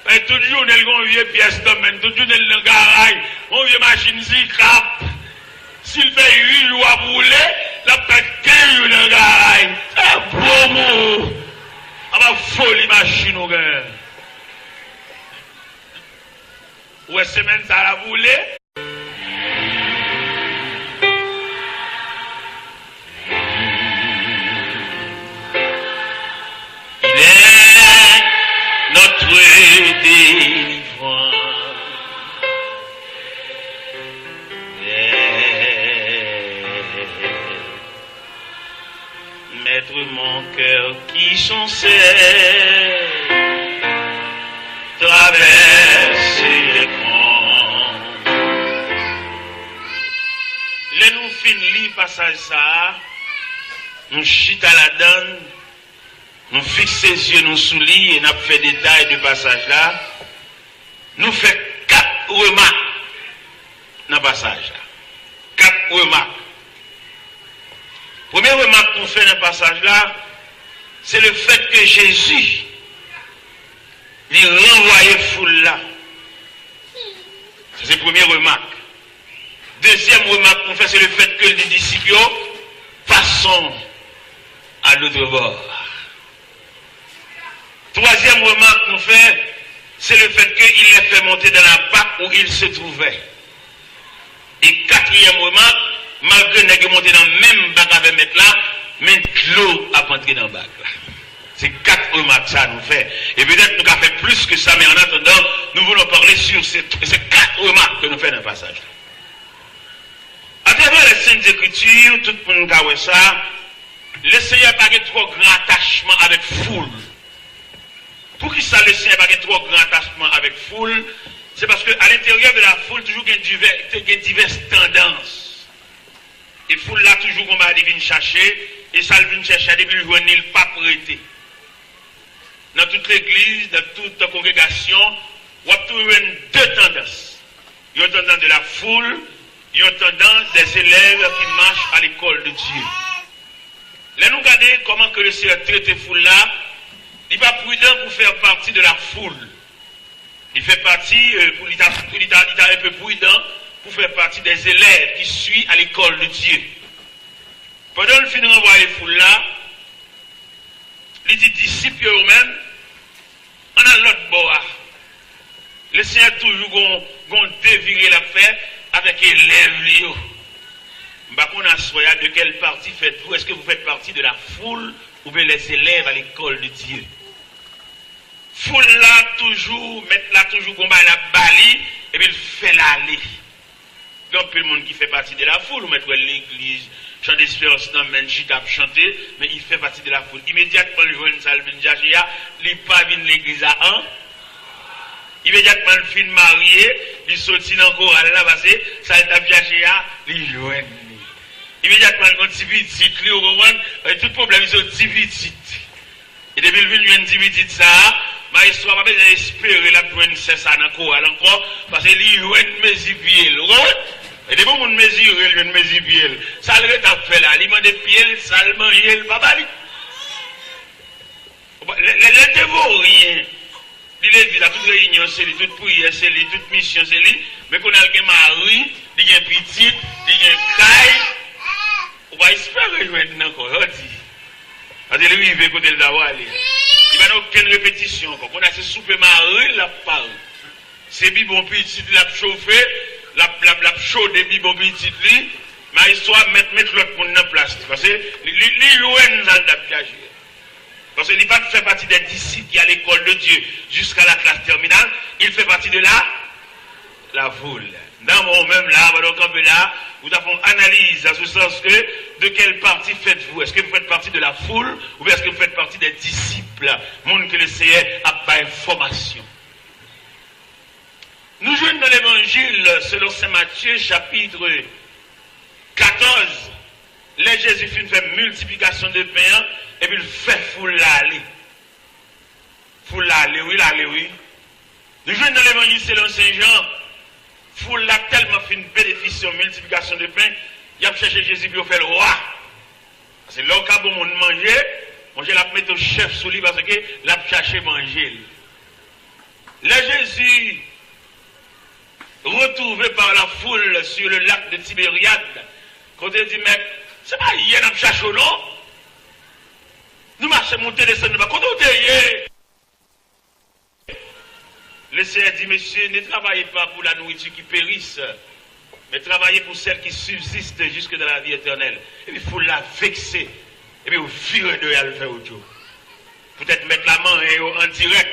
E tout jounen l gon vye pyès nan men l, tout jounen l nan garay, yon vye machin sikap. Si l fè uit jou ap woule, l ap fè kenz jou nan garay. Se bon pou ou. Apa foli machin ou genyen. Ou wè semèn sa l ap woule. Il est notre délivrance. Maître, mon cœur qui chancelle traverse l'écran. Lè nou fin li pasaj sa a, nou chita ladan l, nou fikse zye nou sou li e n ap fè detay de pasaj la. Nou fè kat remak nan pasaj la. Kat remak. Premye remak nou fè nan pasaj la, se le fèt ke Jezi, li ranvwaye foul la. Sa se premye remak. Dezyèm remak nou fè, se le fèt ke l di disip yo, passons à l'autre bord. Twazyèm remak nou fè, se le fèt ke il les fait monter dans la barque où ils se trouvaient. E katriyèm remak, malgre nèg yo monte nan menm bak avè mèt la, men dlo ap antre nan bak la. Se kat remak sa nou fè. E petèt nou ka fè plis ke sa, men en attendant, nous voulons parler sur ces, ces quatre remarques que nou fè nan pasaj la. Atravè les Saintes Écritures, tout moun ka wè sa, Lesenyè pa gen twò gran atachman avèk foul. Poukisa Lesenyè pa gen twò gran atachman avèk foul? Se paske à l'intérieur de la foule toujou gen divè, te gen divès tandans. E foul la toujou gon bagay li vin chache, e sa l vin chache a, depi l jwenn li, l p ap rete. Nan tout legliz, nan tout kongregasyon, w ap toujou jwenn de tandans. Yon tandans de la foule, yon tandans des élèves qui marchent à l'école de Dieu. Lè nou gade kòman ke Lesenyè trete foul la, li pa pridan pou fè pati de la foul. Li fè pati, euh, pou, li ta, li ta, li ta un peu pridan pou fè pati des élèves qui suit à l'école de Dieu. Pandan l fin ranvwaye foul la, li di disip yo, yo menm, ann al lòt bò a. Lesenyè toujou gon, gon devire l ap fè avèk elèv li yo. M pa konn aswè a de kèl pati fèt vou. Est-ce que vous faites partie de la foule ou bien les élèves à l'école de Dieu? Foul la toujou, mèt la toujou gon bagay l ap ba li, epi l fè l ale. Gen anpil moun ki fè pati de la foul, ou mèt wè legliz, Chan Desperans nan men l chita ap chante, men li fè pati de la foul. Imedyatman l jwenn sa l vin chache a, li pa vin legliz la an. Imedyatman l fin marye, li soti nan koral la, paske sa l t ap chache a, li jwenn li. Imedyatman l gon ti pitit li, ou konprann? Tout pwoblèm se yon ti pitit. E depi l vin jwenn ti pitit sa a, mayestwo a pa bezwen espere l ap jwenn sè sa nan koral ankò, paske li jwenn mezi pye l. Ou konprann? E depi yon moun mezire l, jwenn mezi pye l, sa l ret ap fè la? Li mande pye l, sa l manje, l pa ba li. Lè, lè, lè te voryen, li legliz la, tout reyinyon se li, tout priyè se li, tout misyon se li, men kounye a l gen mari, li gen pitit, li gen kay, ou pa espere jwenn nan kò, yo di. Paske li rive kote l ta prale. Li pa nan okenn repetisyon ankò. Kounye a se soupe mari l ap pare. Se bibon pitit l ap chofe, l ap, l ap, l ap chode bibon pitit li. Mayestwo a mèt met lòt moun nan plas li. Paske li, li, li jwenn sa l t ap chache. Paske li pa t fè pati dè disip ki a lekòl de Dye jiska la klas tèminal, il fait partie de la, la foule. Nan mwen menm la, pandan w kanpe la, ou ta fè yon analiz an se sans ke, de quelle partie faites-vous? Est-ce que vous faites partie de la foule ou bien est-ce que vous faites partie des disciples? Moun ke le Seyè ap bay fòmasyon. Nou jwenn nan Levanjil selon Sen Matye, chapit katòz, lè Jezi fin fè miltiplikasyon de pen an, epi l fè foul la ale. Foul la ale, wi, l ale, wi. Nou jwenn nan Levanjil selon Sen Jan, foul la tèlman fin benefisye yon miltiplikasyon de pen, y ap chèche Jezi pou yo fè l wa. Paske lè w ka ba yon moun manje, monchè, l ap mete w chèf sou li paske l ap chache manje l. Lè Jezi retrouvé par la foule sur le lac de Tibériade, kote di, mèt, se pa yè n ap chache w non. Nou mache monte desann, nou pa kote w te ye. Le Seigneur dit, messieurs, ne travaillez pas pour la nourriture qui périsse, mais travaillez pour celle qui subsiste jusque dans la vie éternelle. Epi foul la vekse, epi yo vire de al fè wout yo. Poutèt mèt la manyen yo an dirèk.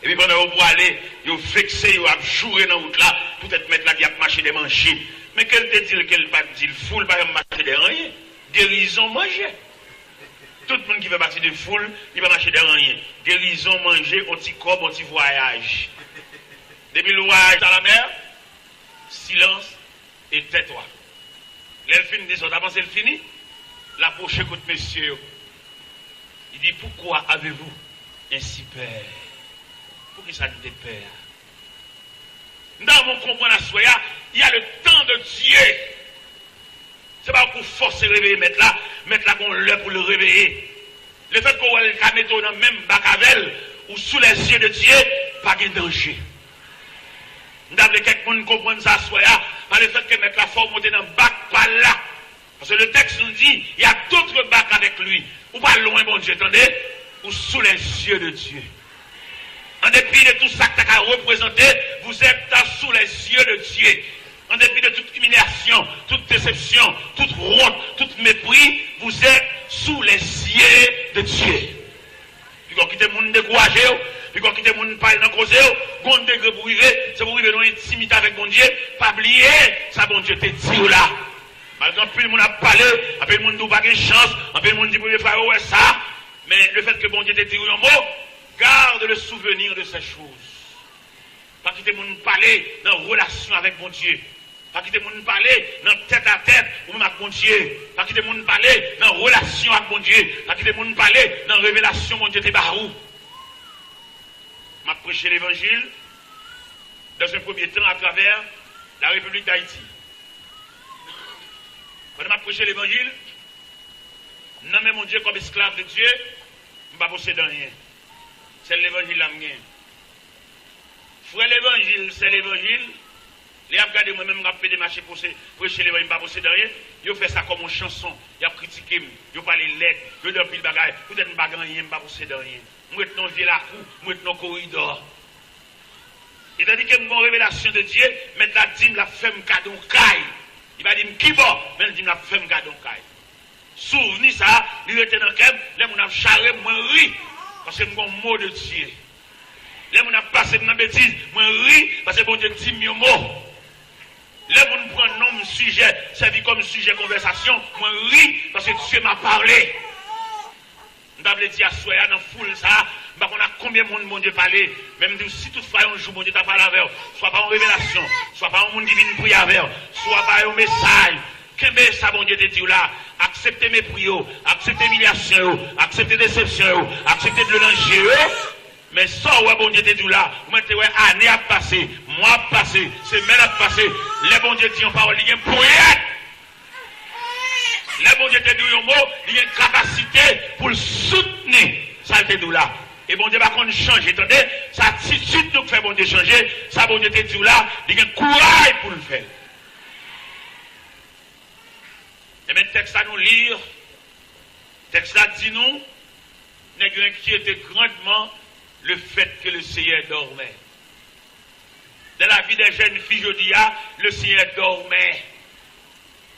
Epi pandan yo pwale, yo vekse, yo ap joure nan wout la, poutèt mèt la di y ap mache dè manje. Men ke l te di l, ke l pa t di l, foul pa janm mache dè anyen. Gerizon, manje. Tout moun ki fè pati de foul, li pa mache dè anyen. Gerizon, manje, on ti kòb, on ti vwayaj. Depi l vwayaj à la mer, silence et tais-toi. Lè l fin di sa, w ta panse l fini? L apwoche kot mesye yo. Li di, pourquoi avez-vous ainsi peur? Poukisa nou te pè a? M ta renmen w konprann aswè a, il y a le temps de Dieu. Se pa pou fòse reveye mèt la, mèt la gon lè pou l reveye. Lefètke w wè l ka mete w nan menm bak avè l, ou sous les yeux de Dieu, pa gen danje. M ta vle kèk moun konprann sa aswè a, pa lefètke mèt la fè w monte nan bak pa l la. Paske le tèks nou di, il y a d'autres bacs avec lui. Ou pa lwen Bondye, tande, ou sous les yeux de Dieu. An depi de tout sa k ta ka reprezante, vous êtes sous les yeux de Dieu. An depi de tout imilyasyon, tout desepsyon, tout wont, tout mepri, vous êtes sous les yeux de Dieu. Piko kite moun dekouraje w, piko kite moun pale nan koze w, gon degre pou rive, se pou rive nan entimite avèk Bondye, pa bliye sa Bondye te di w la. Malgre anpil moun ap pale, anpil moun di w pa gen chans, anpil moun di premye fwa yo wè sa, men lefètke Bondye te di w yon mo, garde le souvenir de ces choses. Pa kite moun pale nan relasyon avèk Bondye. Pa kite moun pale nan tèt a tèt ou menm ak Bondye. Pa kite moun pale nan relasyon ak Bondye. Pa kite moun pale nan revelasyon Bondye te ba ou. M ap preche levanjil dans un premier temps à travers la République d'Haïti. Pandan m ap preche levanjil, nan men Bondye kòm esklav de Dye, m pa posede anyen. Sèl levanjil la m gen. Frè levanjil, sè levanjil, lè y ap gade mwen menm k ap pede mache pose, preche levanjil, m pa posede anyen, yo fè sa kòm yon chanson, y ap kritike m, yo pale lèd, yo di anpil bagay, poutèt m pa gen anyen, m pa posede anyen. M ret nan yon vye lakou, m ret nan yon koridò. E tandike m gen yon revelasyon de Dye, mèt la di m l ap fè m kado yon kay. Li pa di m kibò, men l di m l ap fè m kado yon kay. Souvni sa a, li rete nan kè m, lè moun ap chare m, mwen ri, paske m gen yon mo de Dye. Lè moun ap pase m nan betiz, mwen ri, paske Bondye di m yon mo. Lè moun pran non m sijè, sèvi kòm sijè konvèsasyon, mwen ri, paske Dye m a pale. M ta vle di aswè a nan foul sa a, m pa konn ak konbyen moun Bondye pale, men m di w, si toutfwa yon jou Bondye ta pale avè w, swa pa yon revelasyon, swa pa yon moun ki vin priye avè w, swa pa yon mesaj, kenbe sa Bondye te di w la, aksepte mepri yo, aksepte imilyasyon yo, aksepte desepsyon yo, aksepte dlo nan je yo, men sa w wè Bondye te di w la, ou mèt te wè ane ap pase, mwa ap pase, semèn ap pase, lè Bondye di yon pawòl, li gen ponyèt. Lè Bondye te di w yon mo, li gen kapasite pou l soutni sa l te di w la. E Bondye pa konn chanje, tande, se atitid nou k fè Bondye chanje, sa Bondye te di w la, li gen kouraj pou l fè l. Ebyen, tèks la nou li, tèks la di nou, nèg yo enkyete grandman le fait que le Seigneur dormait. Dans la vie des jeunes filles jodi a, le Seigneur dormait.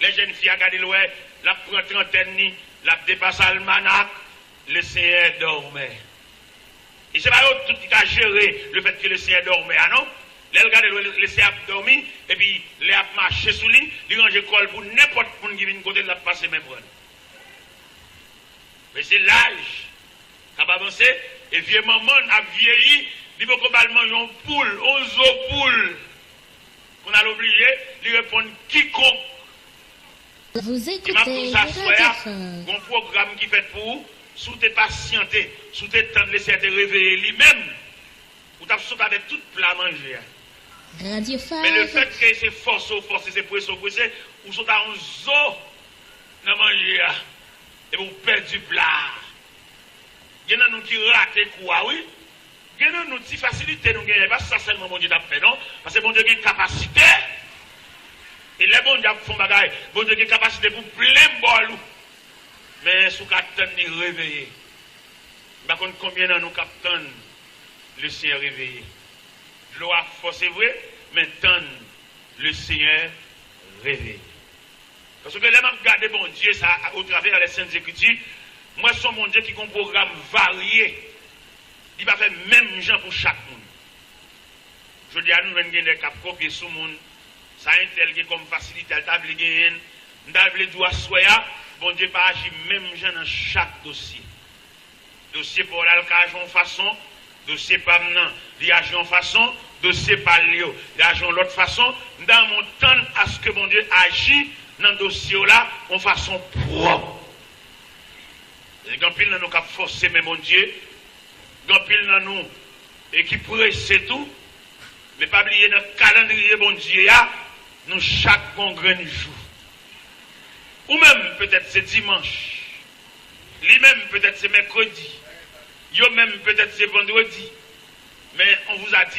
Lè jèn fi a gade l wè, l ap pran trantèn li, l ap depase almanak, Le Seigneur dormait. E se pa yo tout ki ka jere le fait que le Seigneur dormait a non. Lè l gade l, wè le Seigneur ap dòmi, epi lè ap mache sou li, li ranje kò l pou nenpòt moun ki vin kote l, l ap pase men pran l. Men se laj k ap avanse, e vye manman n ap vyeyi, li poko ba l manje yon poul, yon zo poul. Kounye a l oblije, li reponn kikonk. Vous écoutez Epi m ap di w sa, swè a, gon pwogram ki fèt pou ou. Si w te pasyante, si w te tann, le Seyè te reveye li menm, ou t ap sot avèk tout pla manje a. Men le fait que se fòse w fòse, se prese w prese, ou sot a yon zo nan manje a, epi w pèdi pla a. Gen nan nou ki rate kou a, wi. Gen nan nou, ti fasilite nou genyen, e pa sa sèlman Bondye t ap fè, non. Paske Bondye gen kapasite. E lè Bondye ap fè yon bagay, Bondye gen kapasite pou plen bòl ou. Men si w ka tann li reveye. M pa konn konbyen nan nou k ap tann le Seyè reveye. Dlo a fò, se vre, men tann le Seyè reveye. Paske lè m ap gade Bondye sa, au travers les Saintes Écritures, m wè se yon Bondye ki gen yon pwogram varye. Li pa fè menm jan pou chak moun. Jodi a, nou jwenn gen nèg k ap kopye sou moun. Sa entèl gen kòm fasilite, l ta vle genyen l. M ta vle di w aswè a, Bondye pa aji menm jan nan chak dosye. Dosye pa w la, l ka aji yon fason, dosye pa m nan, li aji yon fason, dosye pa l yo, li aji yon lòt fason. M ta renmen w tann aske Bondye aji nan dosye w la yon fason pwòp. Gen anpil nan nou k ap fòse men Bondye, gen anpil nan nou e ki prese tou, men pa bliye nan kalandriye Bondye a, nou chak gon grenn jou. Ou menm, petèt se dimanch. Li menm, petèt se mèkredi. Yo menm, petèt se vandredi. Men, on vous a dit,